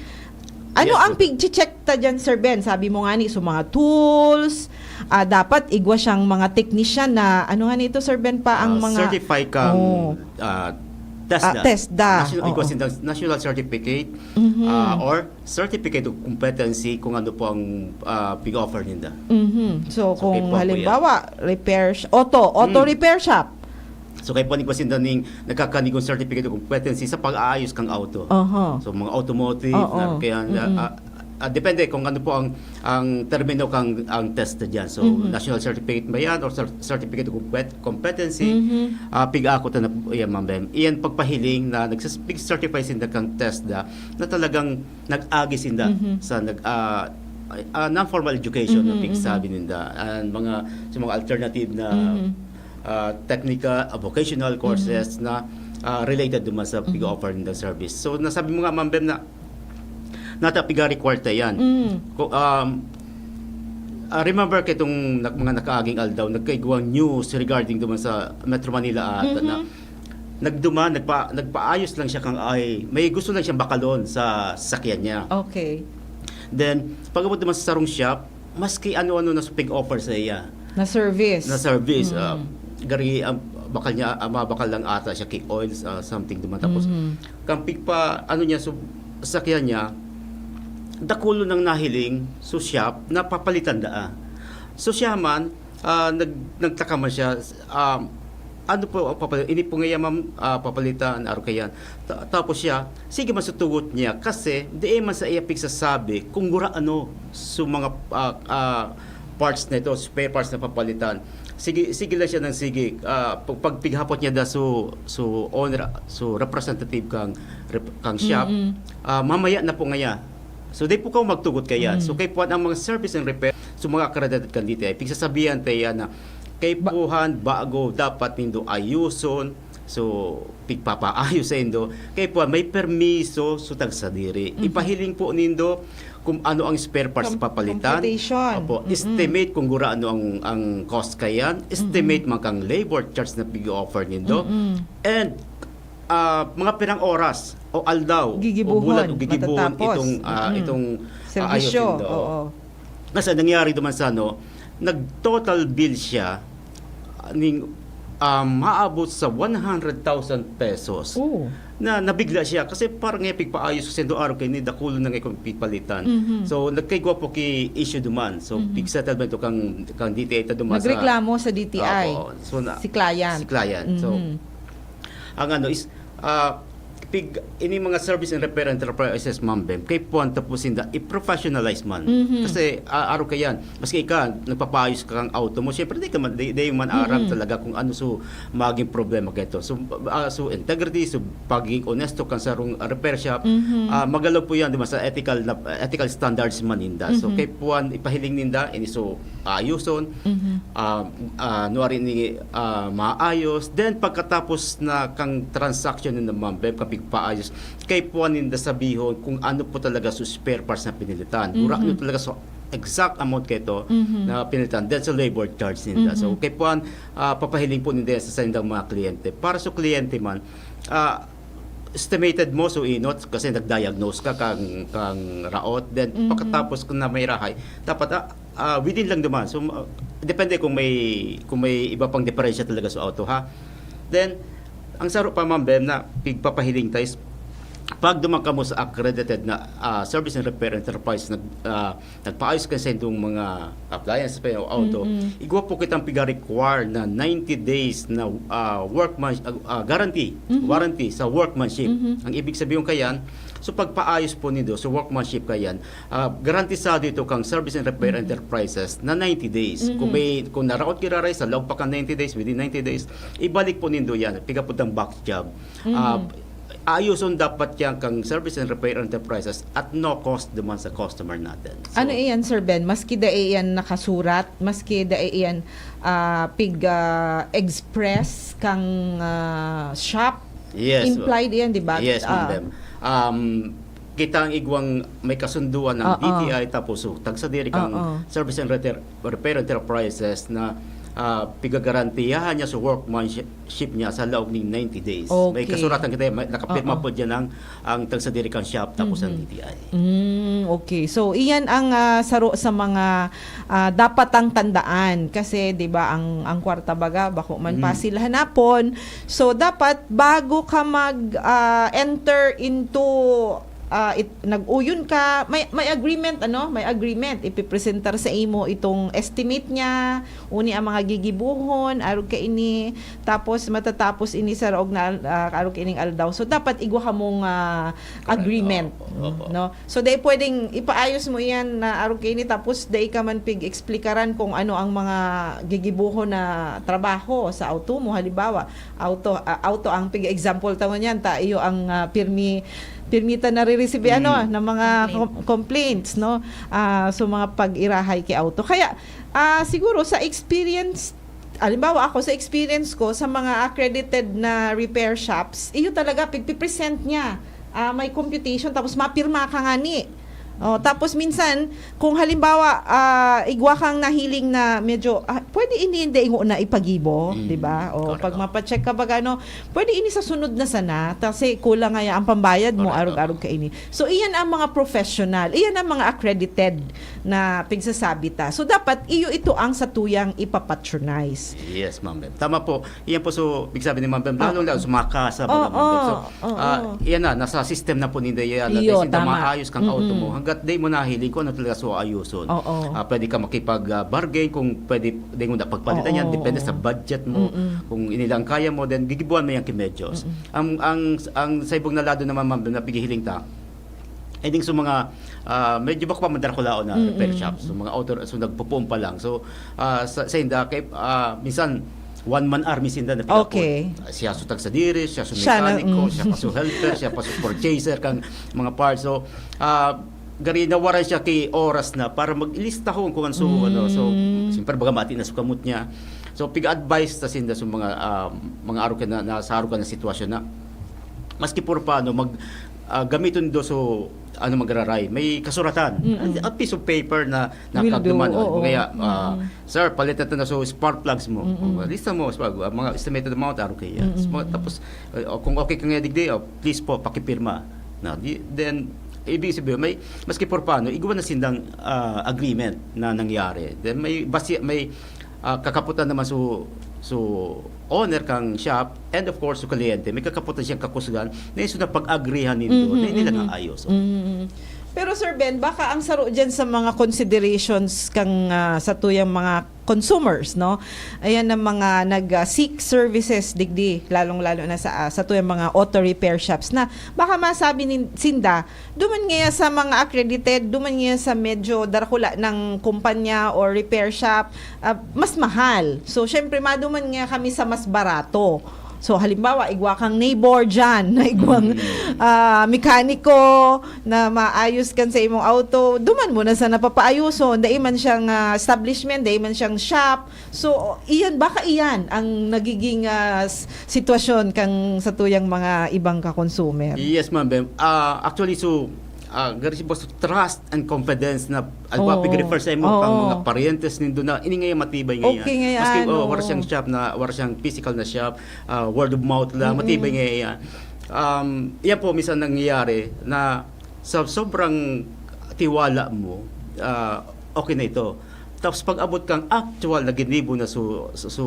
Ano Yes, ang sir. pig-check ta dyan, Sir Ben? Sabi mo nga ni, so mga tools, ah, dapat igwa siyang mga technician na, ano nga nito, Sir Ben, pa ang Ah, mga certified kang, Oo. ah, TESDA. Ah, TESDA. National, Oo. igwa sindang national certificate, Mhm. ah, or certificate of competency kung ano po ang, ah, pig-offer ninda. Mhm. So, So, kung okay po, halimbawa, repair sh-, auto, auto Hmm. repair shop. So, kay po ni Boss Indaning nagkakanigong certificate of competency sa pag-aayos kang auto. Aha. So, mga automotive, Oo. na kaya, Mm-mm. ah, ah, depende kung ano po ang, ang termino kang, ang test dyan. So, Mhm. national certificate ba yan or cer-, certificate of compet-, competency? Mhm. Ah, pig-ako ta na po yan, Ma'am Bem. Iyan pagpahiling na nagsas-, pig-certify sinda kang test da, na talagang nag-agi sinda Mhm. sa nag-, ah, ah, non-formal education, no, Mhm, pig mhm. sabi ninda. And mga, sa mga alternative na, Mhm. ah, technical, ah, vocational Mhm. courses na, ah, related duman sa Mhm. pig-offer ninda service. So, nasabi mo nga, Ma'am Bem, na nata piga-require ta yan. Mm. Ko, um, ah, remember kitong nak-, mga nakaaging aldaw, nagkaigwang news regarding duman sa Metro Manila ata na Mhm. nagduman, nagpa-, nagpaayos lang siya kang ay, may gusto lang siyang bakalon sa sasakyan niya. Okay. Then, pag-abot naman sa sarong shop, maski ano-ano na sa pig-offer sa iya. Na service. Na service, Mm. ah, gari, ah, bakal niya, ah, mabakal lang ata siya kay oils, ah, something duman. Tapos, Mhm. kang pigpa, ano niya, so, sakyan niya, dakulo nang nahiling, so shop, napapalitan daa. So siya man, Ah, nag-, nagtaka man siya, um, "Ano po ang papal-, ini po ngaya, ma'am, ah, papalitan, aro kayan." Ta-, tapos siya, sige man sa tugot niya, kasi dai man sa iya pigsasabi kung gurano su mga, ah, ah, parts na ito, spare parts na papalitan. Sige, sige lang siya ng sige. Ah, pag, pag pighapot niya da su, su owner, su representative kang rep-, kang shop, Mm-mm. ah, mamaya na po ngaya. So, di po kaw magtugot kayan. So, Mm. kay puan ang mga service and repair, so, mga accredited kan D T I, pigsasabihan tayo yan na kay Ba- puhan, bago, dapat nindo ayuson. So, pigpapaayos sa indo. Kay puan, may permiso, so, tagsadiri. Mhm. Ipahiling po nindo kung ano ang spare parts Kom-, papalitan. computation. Opo, Mm-mm. estimate kung gurano ang, ang cost kayan. Estimate Mm-mm. man kang labor charge na pig-offer nindo. Mm-mm. And, ah, mga pirang oras o aldaw o Gigibuhon, bulan o gigibuhon matatapos. itong, ah, Mm-mm. itong, ah, Serbisyo, ayosin, oo. oo. Kasi nangyari duman sa, ano, nag-total bill siya, ah, ning, um, maabot sa one hundred thousand pesos. Oo. Na nabigla siya kasi parang nga pigpaayos ko sendo araw kay ni dakulo na nga kung pigpalitan. Mhm. So, nagkaigwa po ki issue duman. So, Mhm. pig-settlement to kang, kang D T I ta duman sa Nagreklamo sa D T I. Opo. So, na Si client. Si client. So, Mhm. ang ano is, ah, pig-, ini mga service and repair enterprises, Ma'am Bem, kay puwan ta po sinda i-professionalize man. Mhm. Kasi, ah, aro kayan, maski ika, nagpapaayos ka kang auto mo, syempre, di ka man, di, di man aram Mhm. talaga kung ano so maging problema kaito. So, ah, so integrity, so pagiging onesto kan sarong repair shop, Mhm. ah, magalaw po yan, di ba, sa ethical na, ethical standards man ninda. So, Mhm. kay puwan, ipahiling ninda, ini so, ayuson, Mhm. ah, ah, nuari ni, ah, maayos. Then, pagkatapos na kang transaction na, Ma'am Bem, kapigpaayos, kay puwan ninda sabihon kung ano po talaga so spare parts na pinilitan. Gurano Mhm. talaga so exact amount kaito Mhm. na pinilitan. Then, sa labor charge ninda. So, Mhm. kay puwan, ah, papahiling po ninda sa saindang mga kliyente. Para sa kliyente man, ah, estimated mo, so inot, kasi nag-diagnose ka kang, kang raot. Then, Mhm. pagkatapos kung na may rahay, dapat, ah, ah, within lang duman. So, ah, depende kung may, kung may iba pang diferensya talaga sa auto, ha? Then, ang saro pa, Ma'am Bem, na pigpapahiling tayo is, pag duman kamo sa accredited na, ah, service and repair enterprise, nag, ah, nagpaayos ka sa indong mga appliance pa yung auto, Mm-mm. igwa po kitang piga-require na ninety days na, ah, workman-, ah, ah, guarantee, Mhm. warranty sa workmanship. Mhm. Ang ibig sabihin kayan, so pagpaayos po nindo sa workmanship kayan, ah, garantisado ito kang service and repair Mhm. enterprises na ninety days. Kung Mhm. may, kung naraot giraray sa loob pa kan ninety days, within ninety days, ibalik po nindo yan. Piga po tang box job. Mhm. Ah, ayuson dapat yan kang service and repair enterprises at no cost duman sa customer natin. So, Ano iyan, Sir Ben? Maski dai iyan nakasurat, maski dai iyan, ah, pig, ah, express kang, ah, shop, Yes, implied iyan, di ba? Yes, Ma'am Ah. Bem. Um, kita ang igwang may kasunduan ng Oo. D T I, tapos, so, tagsadiri kang Oo. service and repair, repair enterprises na, ah, pigagarantiyahan niya sa workmanship niya sa laog ning ninety days. May Okay. kasuratan kita, may, nakapirma Oo. po dyan ang, ang tagsadiri kang shop tapos ang Mhm. D T I. Mm, okay. So, iyan ang, ah, saro sa mga, ah, dapat ang tandaan. Kasi, di ba, ang, ang kwarta baga, bako man Mm. pasil hanapon. So, dapat bago ka mag, ah, enter into, ah, it-, nag-uyon ka, may, may agreement, ano? May agreement. Ipipresentar sa imo itong estimate niya, uni ang mga gigibohon, arog kaini, tapos matatapos ini sa raog na al-, ah, arog kaining aldaw. So, dapat igwa kamong, ah, Correct. agreement, Opo, opo. no? So, dai pwedeng ipaayos mo iyan na arog kaini, tapos dai ka man pig-explikaran kung ano ang mga gigibohon na trabaho sa auto mo. Halimbawa, auto, ah, auto ang pig-example ta ngunyan, ta iyo ang, ah, pirmi, pirmi ta nariresibi, ano, Mm. na mga Complaint. com-, complaints, no? Ah, so, mga pag-irahay ki auto. Kaya, Ah, siguro sa experience, halimbawa ako, sa experience ko, sa mga accredited na repair shops, iyo talaga, pigpipresent niya. Ah, may computation, tapos mapirma ka ngani. Oh, tapos minsan, kung halimbawa, ah, igwa kang nahiling na medyo, ah, pwede ini hindi ingo na ipagibo, Mm, di ba? O, correct. pag mapacheck ka baga, ano, pwede ini sa sunod na sana, kasi kulang nga ang pambayad mo, Correct, arog-arog oo. ka ini. So, iyan ang mga professional, iyan ang mga accredited na pigsasabi ta. So, dapat iyo ito ang satuyang ipapatronize. Yes, Ma'am Bem. Tama po. Iyan po, so, pigsabi ni Ma'am Bem, lalo Oo. na sa mga kasa, Oo, Ma'am Bem. So, oo. ah, iyan na, nasa system na po ninda yan. Iyo, At sinda tama. maayos kang Mm-mm. auto mo. Kat di mo nahiling kung ano talaga so ayuson. Oo. Ah, pwede ka makipag-bargain kung pwede, di mo na pagpalitan yan, Oo, depende oo. sa budget mo. Mm-mm. Kung inilang kaya mo, then gigibuan mo yung kimedyos. Mm-mm. Ang, ang, ang sa ibong nalado naman, ma'am, na pigihiling ta, I think so mga, ah, medyo bako pa madarakulaon na Mm-mm. repair shops. So mga auto, so nagpupuon pa lang. So, ah, sa, sa inda, kay, ah, minsan, one-man army sinda na pinapon. Okay. Siya so tagsadiri, siya so Siya na, mekaniko, mm. siya pa so helper, siya pa so purchaser kang mga parts. So, ah, gari nawaran siya kay oras na para maglistahon kung ano so, Mm. ano. So, siyempre, baga mati na sa kamot niya. So, pig-advise ta sinda sa mga, ah, mga arog na, na sa arog na sitwasyon na maski por paano, mag, ah, gamiton do so, ano, magraray. May kasuratan. Mm-mm. A piece of paper na Will do, nakagduman. oo. Kaya, ah, Mm-mm. "Sir, palitan ta na so spark plugs mo." Mm-mm. Oh, lista mo, spark, ah, mga estimated amount, ah, okay yan. Mm-mm. So, tapos, ah, kung okay ka nga digdi, oh, please po, pakipirma. Na, di, then, ibig sabihin, may, maski por paano, igwa na sindang, ah, agreement na nangyari. Then, may, basi, may, ah, kakaputan naman so, so owner kang shop, and of course, so kliyente, may kakaputan siyang kakusgan, na iso na pag-agrihan nindo, Mhm, na hindi lang mhm. ang ayos. Mm. Pero Sir Ben, baka ang saro dyan sa mga considerations kang, ah, sa tuyang mga consumers, no? Ayan ang mga nag-seek services digdi, lalong-lalo na sa, ah, sa tuyang mga auto repair shops na baka masabi nin, sinda, duman ngaya sa mga accredited, duman ngaya sa medyo darakula ng kumpanya or repair shop, ah, mas mahal. So, syempre, maduman ngaya kami sa mas barato. So, halimbawa, igwa kang neighbor dyan, na igwang, ah, mekaniko na maayos kan sa imong auto, duman mo na sa napapaayuson, dai man siyang, ah, establishment, dai man siyang shop. So, iyan, baka iyan ang nagiging, ah, s-, sitwasyon kang sa tuyang mga ibang ka-consumer. Yes, ma'am, Bem. Ah, actually, so, ah, gari si boss, trust and confidence na, Oo. Pag-refer sa imo, Oo. Ang mga parientes nindo na, ini nga matibay nga Okay nga yan, Maski, oh, oo. Wala siyang shop na, wala siyang physical na shop, ah, word of mouth lang, Mm-mm. matibay nga yan. Um, yan po, minsan nangyayari na sa sobrang tiwala mo, ah, okay na ito. Tapos pag abot kang actual na ginibo na so, so, so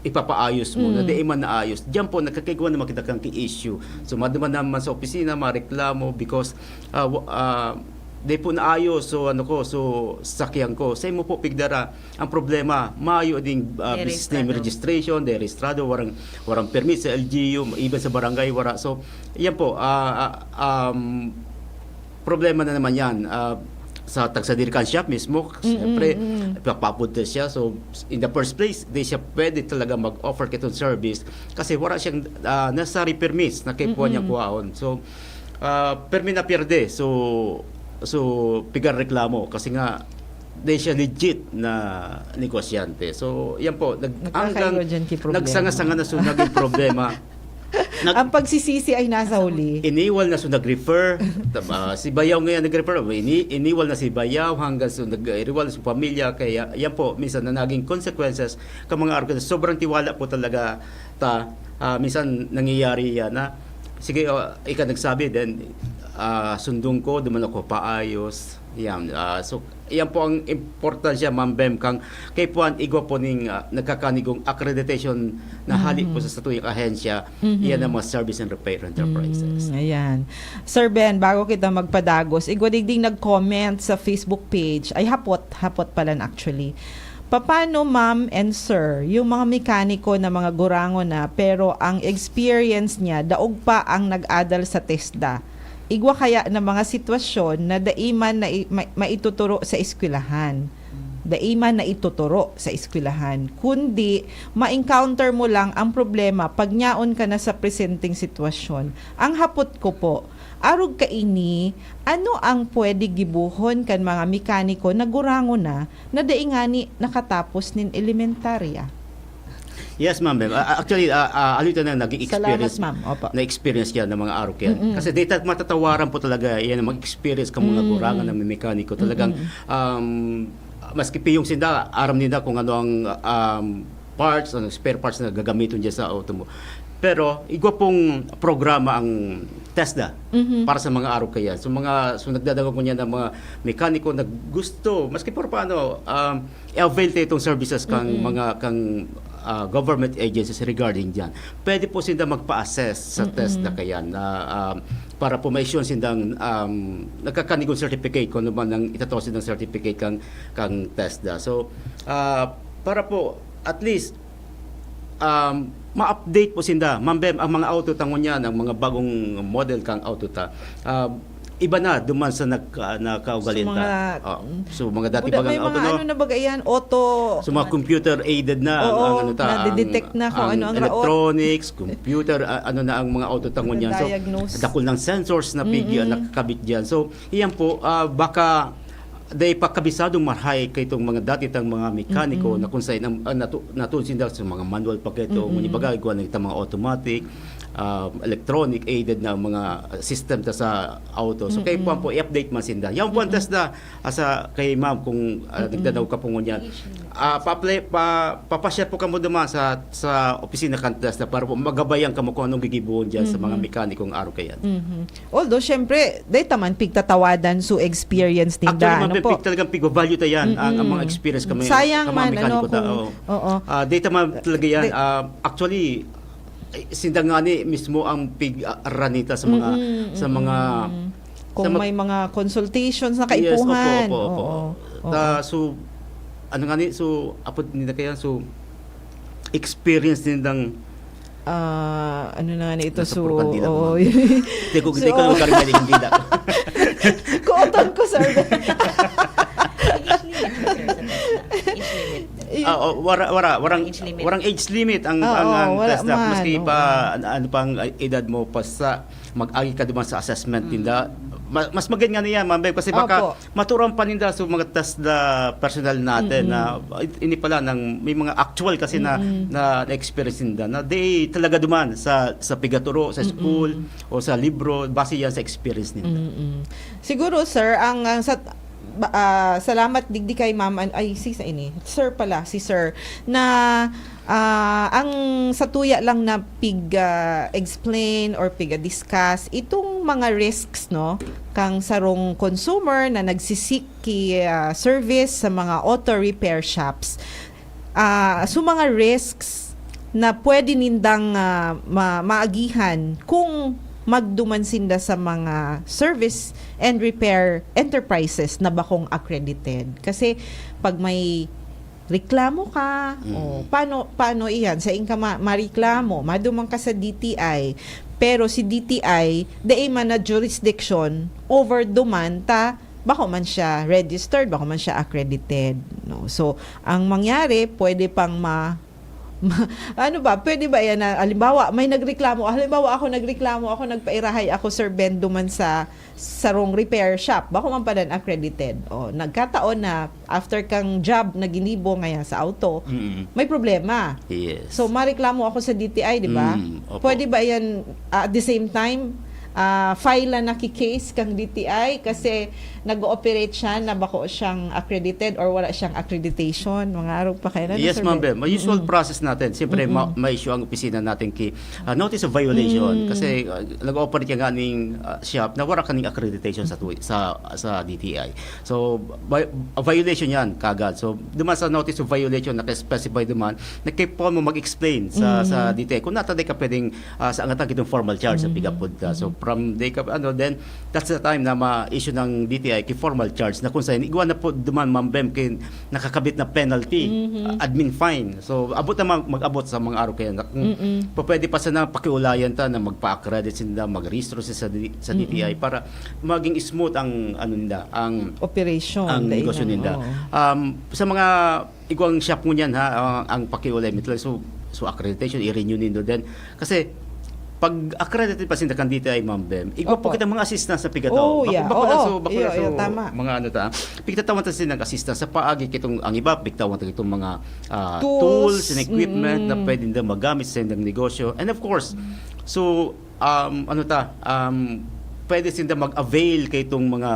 ipapaayos mo, na Mm. di man naayos, diyan po nagkakaigwa na makita kang ki-issue. So, maduman naman sa opisina, mareklamo because, ah, wa-, ah, di po naayos, so ano ko, so sakyan ko. Sa imo po, pigdara, ang problema, mayo ding, ah, Derehistrado. business name registration, derehistrado, warang, warang permit sa L G U, even sa barangay, wara. So, yan po, ah, ah, um, problema na naman yan. Ah, sa tagsadiri kan shop mismo, siyempre, Mm-mm. ipapapunta siya. So, in the first place, di siya pwede talaga mag-offer kitong service kasi wala siyang, ah, necessary permits na kaipuhan niya Mm-mm. kuhaon. So, ah, permi na pierde. So, so, pigar reklamo kasi nga, di siya legit na negosyante. So, yan po, nag, Nagkakaigwa hanggang dyan ki problema. nagsanga-sanga na so naging problema. Nag- Ang pagsisisi ay nasa huli. Iniwal na so nag-refer. Tama, si Bayaw ngayon nag-refer. Ini, iniwal na si Bayaw hanggang so nag-iriwal na so pamilya. Kaya yan po, minsan na naging consequences ka mga arog na sobrang tiwala po talaga ta. Ah, minsan nangyayari yan na, sige, oh, ika nagsabi, then ah, sundong ko, duman ako paayos. Yan. Ah, so, yan po ang importansya, Ma'am Bem, kang kay Puan, igwa po ning, ah, nagkakanigong accreditation na hali po Mhm. sa satuyang ahensya, Mhm. Yan ang mga service and repair enterprises. Mm, ayan. Sir Ben, bago kita magpadagos, igwa digding nag-comment sa Facebook page. Ay, hapot. Hapot pala na actually. Paano, ma'am and sir, yung mga mekaniko na mga gurangon na, pero ang experience niya, daog pa ang nag-adal sa TESDA? Igwa kaya na mga sitwasyon na dai man na i-, ma-, maituturo sa eskwelahan? Dai man na ituturo sa eskwelahan, kundi ma-encounter mo lang ang problema pag nyaon ka na sa presenteng sitwasyon. Ang hapot ko po, arog kaini, ano ang pwede gibohon kan mga mekaniko na gurangon na, na dai ngani nakatapos nin elementarya? Yes, ma'am. Bem. Ah, actually, ah, ah, alito na naging experience. Salamat, ma'am. Opo. Na-experience yan ng mga arog yan. Mm-mm. Kasi data matatawaran po talaga yan ang mga experience ng mga Mm-mm. gurangan na may mekaniko. Talagang, Mm-mm. um, maski piyong sinda, aram nila kung ano ang, um, parts, ang spare parts na gagamitin dyan sa auto mo. Pero igwa pong programa ang TESDA Mhm. para sa mga arog kaya. So, mga, so nagdadangog ko niya ng mga mekaniko na gusto, maski por paano, um, i-avail tayo itong services kang Mm-mm. mga, kang, ah, government agencies regarding diyan. Pwede po sinda magpa-assess sa TESDA kayan na, um, para po ma-issue sindang, um, nagkakanig kong certificate kung ano man ang itataw sindang certificate kang, kang TESDA. So, ah, para po, at least, um, ma-update po sinda. Ma'am Bem, ang mga auto ta ngunyan, ang mga bagong model kang auto ta, ah, iba na duman sa nagka-, nakaugalian So, mga, ta. Oh, so, mga dati buda, bagang may auto, mga no? ano na baga yan, auto, So, mga computer aided na ang, Oo, ang ano ta, ang, nadidetect na kung ang ano ang raot. electronics, computer, a-, ano na ang mga auto ta ngunyan. So, Nadiagnose. dakul ng sensors na pigi-, Mm-mm. nakakabit diyan. So, iyan po, ah, baka dai pa kabisadong marhay kaitong mga dati tang mga mekaniko Mm-mm. na kung saan ang, ah, natu-, natuon sinda sa mga manual pa kaito, Mm-mm. ngunyan baga, igwa na itang mga automatic, ah, electronic aided na mga system ta sa auto. So, kay Mm-mm. kuwan po, i-update man sinda. Yan po ang Mm-mm. TESDA, ah, sa kay ma'am kung, ah, Mm-mm. nagdadaw ka po ngunyan. Age limit. Ah, pa-play, pa, papashare po kamo duman sa, sa opisina kan TESDA para po magabayan kamo kung anong gigibohon diyan sa mga Mm-hmm. mekanikong araw kayan. Mm-hmm. Although, syempre, dai ta man pigtatawadan so experience ninda, Actually, ano ma'am, po? pig-, talagang pig-value ta yan, ang, ang mga Mm-mm. experience kami, Sayang ang mga man, ano, mekaniko ta, kung, oo. oo. Ah, dai ta man talaga yan. Di- Ah, actually, eh, sinda nga ni mismo ang pig-, ah, ranita sa mga, Mm-mm, sa mga, mm-mm. Kung sa mag- may mga consultations na Yes, opo, kaipuhan. opo, opo. Oo, oo. Ta-, so, ano nga ni, so, apod nila kaya, so, experience nindang Ah, ano na nga na ito, Nasa so, purkandila ko, oo. ma'am. Hindi ko, hindi So, ko nagkaroon ng hindi na. Kuoton ko, sir. Age limit, sir, sa TESDA. Age limit. Yun. Ah, oh, wara, wara, warang, Age limit. warang age limit ang, Oo, ang, ang wala TESDA. man, Maski oo. pa, an-, ano pang edad mo, basta mag-agi ka duman sa assessment Mm. nila. Ma-, mas maganda nga niya, ma'am, kasi baka Opo. maturan pa ninda sa mga TESDA personnel natin Mm-mm. na, "Ay, ini pala nang may mga actual kasi na, Mm-mm. na, na experience ninda na di talaga duman sa, sa pigaturo, sa Mm-mm. school, o sa libro, base yan sa experience ninda." Mm-mm. Siguro, sir, ang, ang sa, ba-, ah, salamat digdi kay ma'am, an-, ay, si sa ini, sir pala, si sir, na, ah, ang satuya lang na pig, ah, explain or piga discuss itong mga risks, no, kang sarong consumer na nagsisik ki, ah, service sa mga auto repair shops. Ah, so mga risks na pwede nindang, ah, ma-, maagihan kung magduman sinda sa mga service and repair enterprises na bakong accredited. Kasi pag may reklamo ka, Mm. o paano, paano iyan? Sa inka ma-, mareklamo, maduman ka sa D T I, pero si D T I, dai man na jurisdiction over duman ta bako man siya registered, bako man siya accredited, no? So, ang mangyari, pwede pang ma-, ma-, ano ba, pwede ba yan na, halimbawa, may nagreklamo, halimbawa, ako nagreklamo, ako nagpairahay ako, Sir Ben, duman sa sarong repair shop, bako man pala accredited. O, nagkataon na after kang job na ginibo ngaya sa auto, Mm. may problema. Yes. So, mareklamo ako sa D T I, di ba? Mm, opo. Pwede ba yan, ah, at the same time, ah, file na naki-case kang D T I kasi nag-ooperate siya na bako siyang accredited or wala siyang accreditation? Mga arog pa kayo na, Yes, Sir ma'am Ben. Bem. Ang usual Mm-mm. process natin, siyempre, Mm-mm. ma-, ma-issue ang opisina natin ki, ah, notice of violation. Mm. Kasi, ah, nag-ooperate ka nga ning, ah, shop na wala ka ning accreditation sa tui-, sa, sa D T I. So, vi-, violation yan kagad. So, duman sa notice of violation, naka-specify duman, nagkaipuhan mo mag-explain sa, Mm. sa D T I. Kung nataday ka pwedeng, ah, sa angatan kitong formal charge sa Mm. pigapod ka. So, Mm. from day ka, ano, then, that's the time na ma-issue ng D T I ki formal charge na kung saan, igwa na po duman, Ma'am Bem, kin nakakabit na penalty, Mm-hmm. ah, admin fine. So, abot na mag-, mag-abot sa mga araw kaya na kung Mm-mm. pa-, pwede pa sana pakiulayan ta na magpa-accredit sinda, magrehistro sa, sa D-, sa Mm-mm. D T I para maging smooth ang, ano nila, ang Operation, ang dai negosyo na, ninda. oo. Um, sa mga igwang shop ngunyan, ha, ang, ang pakiulay, mitlo, so, so accreditation, i-renew nindo din. Kasi, pag accredited pa sinda kan D T I, Ma'am Bem, igwa po Opo. kitang mga assistance na pigataw. Oo, Bako, yeah. bako na Oo, so, bako iyo, na so, iyo, tama. mga ano ta, pigtatawan ta sinda ng assistance sa paagi kitong, ang iba, pigtawan ta kitong mga, ah, Tools, tools and equipment na mm. pwede nila magamit sa ilang negosyo. And of course, so, um, ano ta, um, pwede sinda mag-avail kay itong mga,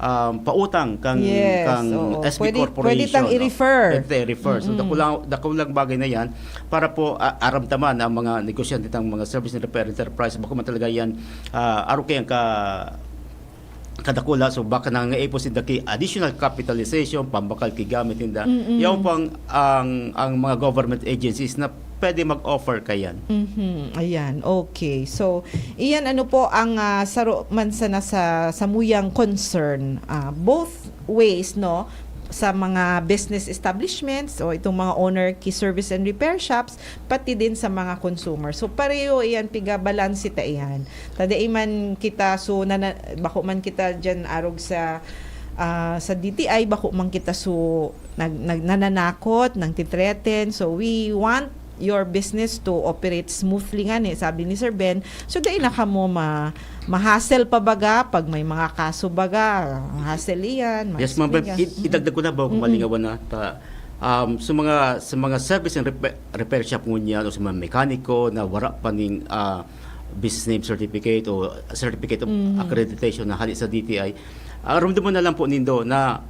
um, pautang kang, Yes, kang oo. S B Pwede, Corporation, pwede tang no? i-refer. Pwede tang i-refer. So, Mm-mm. dakulang, dakulang bagay na yan para po, ah, aram ta man ang mga negosyante ng mga service and repair enterprise. Bako man talaga yan, ah, aro kayang ka, kadakula, so baka nangangaipon sinda ki additional capitalization, pambakal ki gamit ninda. Mm-mm. Yaon po ang, ang, ang mga government agencies na pwede mag-offer kayan. Mhm, ayan, okay. So, iyan ano po ang, ah, saro man sana sa samuyang concern, ah, both ways, no? Sa mga business establishments o itong mga owner ki service and repair shops, pati din sa mga consumer. So, pareho iyan, piga-balanse ta iyan. Ta dai man kita, so, nana-, bako man kita diyan arog sa, ah, sa D T I, bako man kita, so, nag-, nag-, nananakot, nagtitreten. So, we want your business to operate smoothly nga ni, sabi ni Sir Ben. So, dai na kamo ma-, ma-hassle pa baga pag may mga kaso baga. Hassle iyan, Yes, ma'am. Maisog iyan. Id-, idagdag ko na ba kung Mm-mm. malingawan na ta, um, sa mga, sa mga service and repair, repair shop ngunyan o sa mga mekaniko na wara pa ning, ah, business name certificate o certificate of Mm. accreditation na hali sa D T I, ah, rumduman na lang po nindo na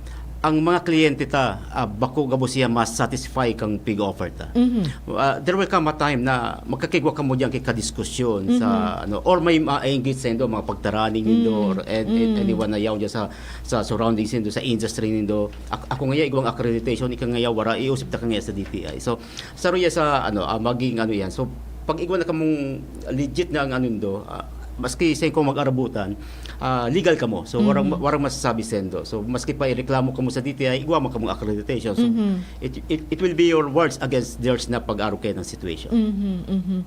ang mga kliyente ta, ah, bako gabos siya ma-satisfy kang pig-offer ta. Mhm. Ah, there will come a time na magkakigwa kamo diyan kay kadiskusyon sa, Mhm. ano, or may ma-engage sa indo, mga pagtaraning nindo, Mm. or an-, an-, Mm. anyone na yaon dyan sa, sa surroundings nindo, sa industry nindo. Ak-, ako ngaya, igwang accreditation, ika ngaya, wara, iusip ta ka ngaya sa D T I. So, saro ya sa, ano, ah, maging, ano yan. So, pag igwa na kamong legit na ang ano nindo, ah, maski sa ko mag-arabutan, ah, legal kamo. So, warang, Mhm. warang masasabi sendo. So, maski pa ireklamo kamo sa D T I, igwa man kamong accreditation. So, Mhm. it, it, it will be your words against theirs na pag-aro kayo ng situation. Mhm, mhm.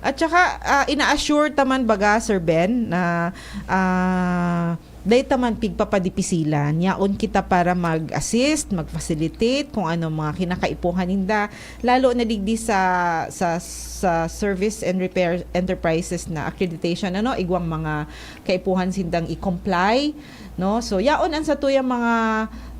At saka, ah, ina-assure ta man baga, Sir Ben, na, ah, dai ta man pigpapadipisilan. Yaon kita para mag-assist, mag-facilitate kung ano mga kinakaipuhan ninda. Lalo na digdi sa, sa, sa service and repair enterprises na accreditation, ano, igwang mga kaipuhan sindang i-comply, no? So, yaon ang satuyang mga,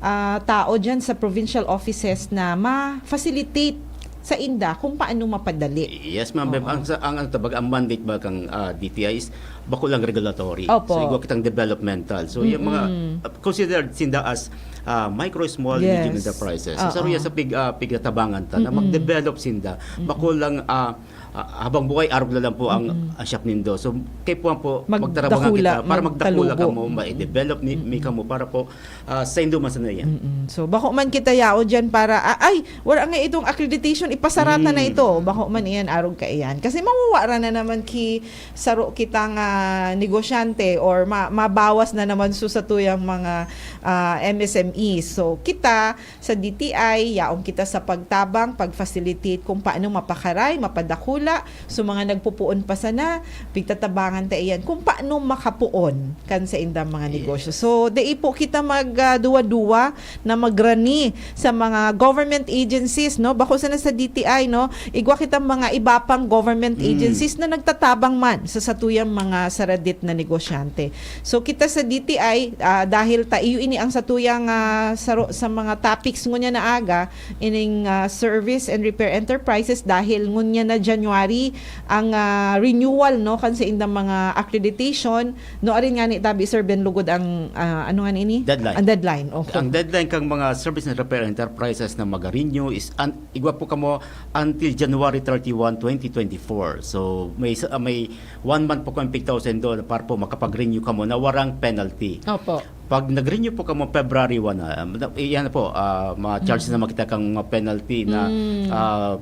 ah, tao dyan sa provincial offices na ma-facilitate sa inda kung paano mapadali. Yes, ma'am. Beb, Oo. ang, sa, ang, ang tabag, ang mandate ba kang, ah, D T I is bako lang regulatory. Opo. So, igwa kitang developmental. So, yung mga, Mm-mm. uh, considered sinda as, ah, micro, small, medium Yes. enterprises. So, Oo. saruya sa pig-, ah, pigatabangan ta na Mm-mm. mag-develop sinda. Mm-mm. Bako lang, ah, ah, habang buhay, arog na lang po ang, Mm-mm. ang shop nindo. So, kay po, po, Magdakula, magtarabangan kita para magdakula magtalubo. kamo, ma-develop mi, mi Mm-mm. kamo para po, ah, sa indo man sana yan. Mm-mm. So, bako man kita yao dyan para, ah, ay, wala nga itong accreditation, ipasarata na Mm. ito. Bako man iyan, arog ka iyan. Kasi mawawara na naman ki saro kitang, ah, negosyante or ma-, mabawas na naman su satuyang mga, ah, M S M Es. So, kita sa D T I, yaon kita sa pagtabang, pag-facilitate kung paano mapakaray, mapadakula. So, mga nagpupuon pa sana, pigtatabangan ta iyan kung paano makapuon kan sa indang mga negosyo. Yes. So, dai po kita mag, ah, duwa-duwa na magrani sa mga government agencies, no? Bako sana sa D T I, no? Igwa kitang mga iba pang government Mm. agencies na nagtatabang man sa satuyang mga saradit na negosyante. So, kita sa D T I, ah, dahil ta, iyo ini ang satuyang, ah, saro-, sa mga topics ngunyan na aga, ining, ah, service and repair enterprises, dahil ngunyan na January ang, ah, renewal, no, kan sa indang mga accreditation, no, arin nga ni tabi, Sir Ben, lugod ang, ah, ano nga ni ini? Deadline. Ang deadline, okay. Ang deadline kang mga service and repair enterprises na mag-renew is an-, igwa po kamo until January thirty-one, twenty twenty-four. So, may sa, may one month po kami pig thousand doon para po makapag-renew kamo na warang penalty. Opo. Pag nag-renew po kamo February one, ah, na, iyan na po, ah, ma-charge Mm. na makita kang mga penalty na, Mm. ah,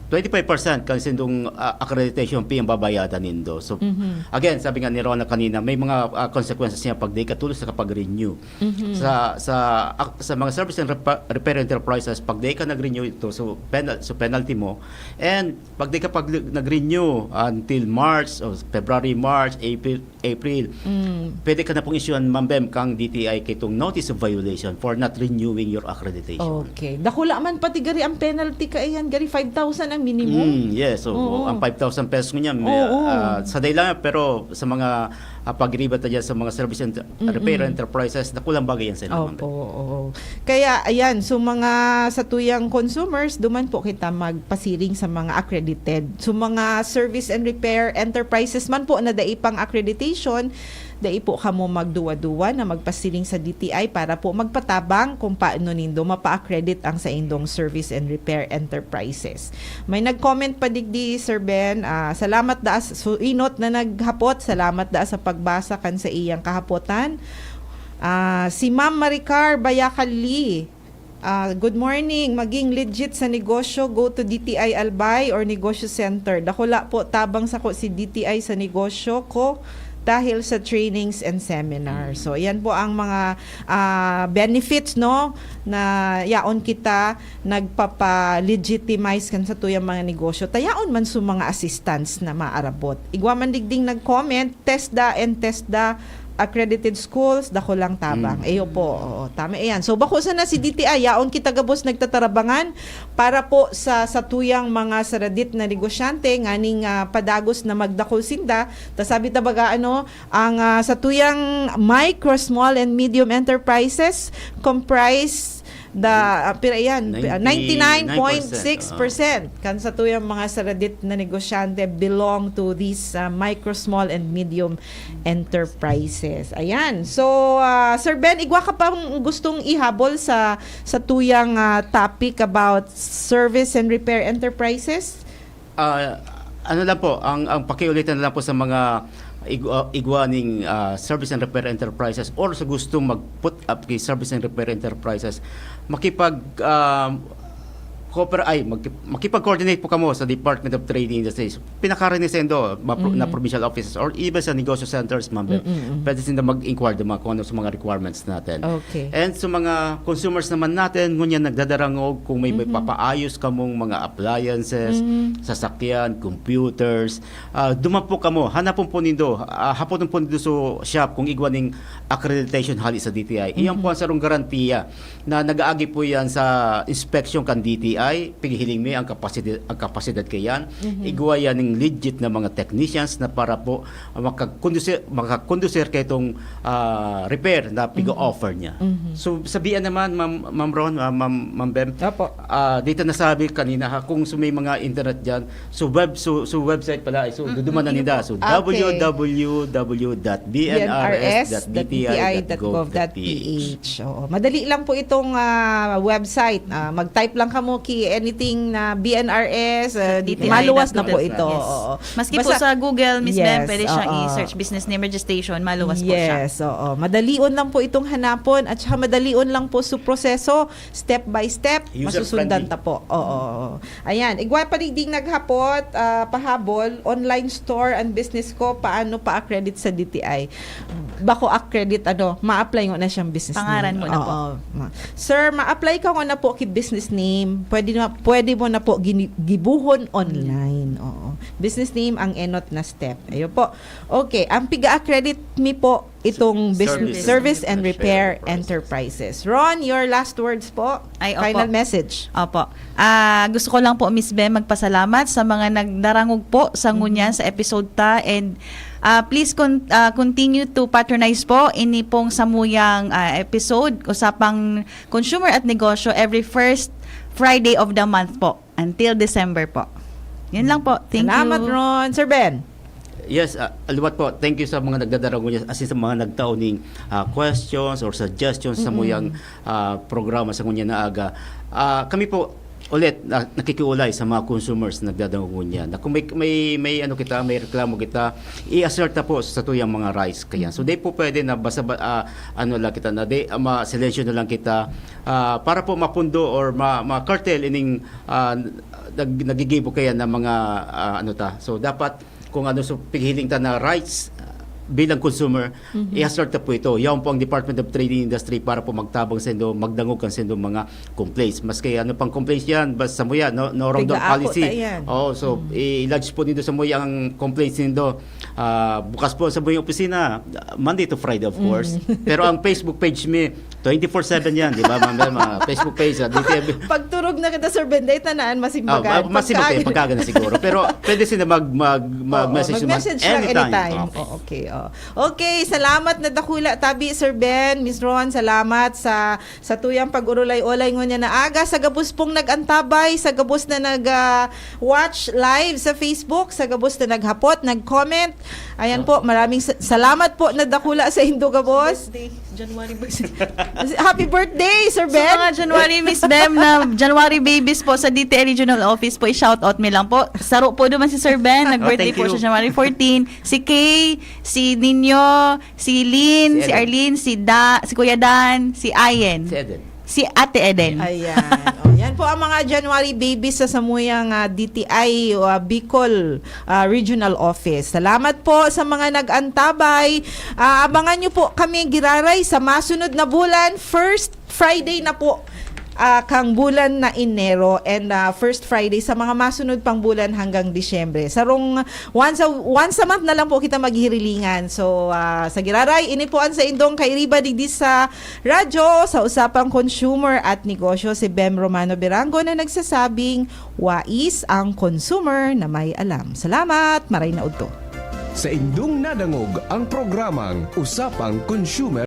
twenty-five percent kan sindong, ah, accreditation fee ang babayadan nindo. So, Mhm. again, sabi nga ni Rona kanina, may mga, ah, consequences niya pag di ka tulos sa kapag-renew. Mhm. Sa, sa, ak-, sa mga service and repa-, repair enterprises, pag di ka nag-renew ito, so, penal-, so penalty mo. And pag di ka pag nag-renew until March, o February, March, April, April, Mm. pwede ka na pong isyuhan, Ma'am Bem, kang D T I kitong notice of violation for not renewing your accreditation. Okay. Dakula man pati gari ang penalty kaiyan, gari five thousand ang minimum. Mm, yes. So, Oo. ang five thousand pesos ngunyan, may, Oo. ah, sa day lang, pero sa mga, ah, pagriba ta dyan sa mga service and Mm-mm. repair enterprises, dakulang bagay yan sa inyo, Ma'am Bem. Opo, oo. Kaya, ayan, so mga satuyang consumers, duman po kita magpasiring sa mga accredited. So mga service and repair enterprises man po na dai pang accreditation, dai po kamo magduwa-duwa na magpasiring sa D T I para po magpatabang kung paano nindo mapa-accredit ang saindong service and repair enterprises. May nag-comment pa digdi, Sir Ben. Ah, salamat da s-, so, inot na naghapot. Salamat da sa pagbasa kan sa iyang kahapotan. Ah, si Ma'am Maricar Bayacal Lee. Ah, good morning. Maging legit sa negosyo, go to D T I Albay or Negosyo Center. Dakula po tabang sako si D T I sa negosyo ko dahil sa trainings and seminar. So, yan po ang mga ah, benefits, no, na yaon kita nagpapa-legitimize kan satuyang mga negosyo. Ta yaon man su mga assistance na maarabot. Igwa man digding nag-comment, TESDA and TESDA accredited schools, dakulang tabang. Mm. Iyo po, oo, tama iyan. So, bako sana si D T I, yaon kita gabos nagtatarabangan para po sa satuyang mga saradit na negosyante, nganing, ah, padagos na magdakul sinda. Ta sabi ta baga, ano, ang, ah, satuyang micro, small and medium enterprises comprise the, ah, pira iyan? Pi- ah, ninety-nine point six percent kan satuyang mga saradit na negosyante belong to these, ah, micro, small and medium enterprises. Ayan. So, ah, Sir Ben, igwa ka pang gustong ihabol sa satuyang, ah, topic about service and repair enterprises? Ah, ano lang po, ang, ang pakiulitan na lang po sa mga igwa, igwa ning, ah, service and repair enterprises or sa gustong mag-put up kay service and repair enterprises, makipag, ah, cooper-, ay, mag-, makipag-coordinate po kamo sa Department of Trade and Industries. Pinakari ni Sendo, ma-, pro-, na provincial offices or even sa negosyo centers, ma'am. Pwede sila mag-inquire naman kung ano sa mga requirements natin. Okay. And sa mga consumers naman natin, ngunyan nagdadarangog kung may, may papaayos kamong mga appliances, sasakyan, computers, ah, duman po kamo, hanapon po nindo, ah, hapoton po nindo sa shop kung igwa ning accreditation hali sa D T I. Iyan po ang sarong garantiya na nag-aagi po yan sa inspection kan D T I, pighiling mi ang kapasidad, ang kapasidad kayan. Igwa yan ng legit na mga technicians na para po makakondusir, makakondusir kay itong, ah, repair na pig-offer niya. So, sabihan naman, Ma'am, Ma'am Ron, ah, Ma'am, Ma'am Bem, Opo. ah, dito nasabi kanina ha, kung sa may mga internet dyan, so web, so, so website pala, so duduman na nila. So, Okay. W W W dot B N R S dot D T I dot gov dot P H. Oo. Madali lang po itong, ah, website. Ah, mag-type lang kamo ki anything na B N R S, ah, Dito maluwas na po ito. Yes. Oo. Maski po Basta sa Google, Miss Bem, Yes, pwede siyang oo. i-search, business name registration, maluwas po siya. Yes, oo. Madalion lang po itong hanapon at saka madalion lang po su proseso, step by step, User masusundan friendly. ta po. Oo, oo. Ayan, igwa pa digding naghapot, ah, pahabol, online store and business ko, paano pa-accredit sa D T I? Bako accredit, ano, ma-apply ngo na siyang business Pangaran name. mo na po. Oo, ma-, Sir, ma-apply ka ngo na po ki business name. Pwede na, pwede mo na po gini-, gibuhon online. Oo. Business name ang enot na step. Ayo po. Okay, ang piga-accredit mi po itong Ser-, business, service Service and and Repair Repair Enterprises. Ron, your last words po. Ay, opo. Final message. Opo. Ah, gusto ko lang po, Miss Bem, magpasalamat sa mga nagdarangog po sa ngunyan sa episode ta. And, ah, please con-, ah, continue to patronize po ini pong samuyang, ah, episode, Usapang Consumer at Negosyo, every first Friday of the month po. Until December po. Yun lang po. Thank Salamat, you. Ron. Sir Ben. Yes, ah, liwat po. Thank you sa mga nagdadarangog niya, as in sa mga nagtao ning, ah, questions or suggestions sa Mm-mm. muyang, ah, programa sa ngunyan na aga. Ah, kami po, ulit, na, nakikiulay sa mga consumers na nagdadarangog niya. Na kung may, may, may ano kita, may reklamo kita, i-assert na po sa tuyang mga rights kaya. So, di po pwede na basta ba, ah, ano lang kita, na di, ah, ma-silensyo na lang kita, ah, para po mapundo or ma-, ma-curtail ining, ah, nag-, nagigibo kaya ng mga, ah, ano ta. So, dapat kung ano, so, pighiling ta na rights, ah, bilang consumer, Mhm. i-assert ta po ito. Yaon po ang Department of Trade and Industry para po magtabang sa indo, magdangog kan sa indo mga complaints. Maski ano pang complaints yan, basta mo yan, no, no wrong Piga-ako policy. ta yan. Oo, so, Mhm. i-lodge po nindo sa mo ang complaints nindo. Ah, bukas po sa mo opisina, Monday to Friday, of course. Mhm. Pero ang Facebook page mi, twenty-four seven yan, di ba, ma'am? Mga Facebook page, ah, D T F. Pagturog na kita, Sir Ben, dahil tanaan, masimbagan. Ah, ma-, masimbagan, Pagka- pagkaga na siguro. Pero pwede sila mag-, mag-, Oo, mag-message naman mag-message lang anytime. anytime. Okay. Oo, okay, oo. Okay, salamat na dakula, tabi, Sir Ben, Miss Ron, salamat sa, sa tuyang pag-urulay-olay ngunyan na aga. Sa gabos pong nag-antabay, sa gabos na nag, ah, watch live sa Facebook, sa gabos na naghapot, nag-comment. Ayan po, maraming sa-, salamat po na dakula sa indo gabos. Birthday, January birthday. Happy birthday, Sir Sa Ben! mga January Miss Bem na January babies po sa D T I Regional Office po, i-shoutout mi lang po. Saro po naman si Sir Ben, nag-birthday thank po you. Siya January fourteen. Si Kay, si Nino, si Lynn, Si si, Eden. Arlene, si Da, si Kuya Dan, si Ayen. Si Eden. Si Ate Eden. Ayan. O, yan po ang mga January babies sa samuyang ah, D T I o ah, Bicol ah, Regional Office. Salamat po sa mga nag-antabay. Ah, abangan nyo po kami giraray sa masunod na bulan. First Friday na po ah, kang bulan na Enero and ah, first Friday sa mga masunod pang bulan hanggang Disyembre. Sarong once a, once a month na lang po kita maghirilingan. So ah, sa giraray, ini po ang sa indong kairiba digdi sa radyo, sa usapang consumer at negosyo, si Bem Romano Berango na nagsasabing, wais ang consumer na may alam. Salamat! Maray na udto. Sa indong nadangog ang programang Usapang Consumer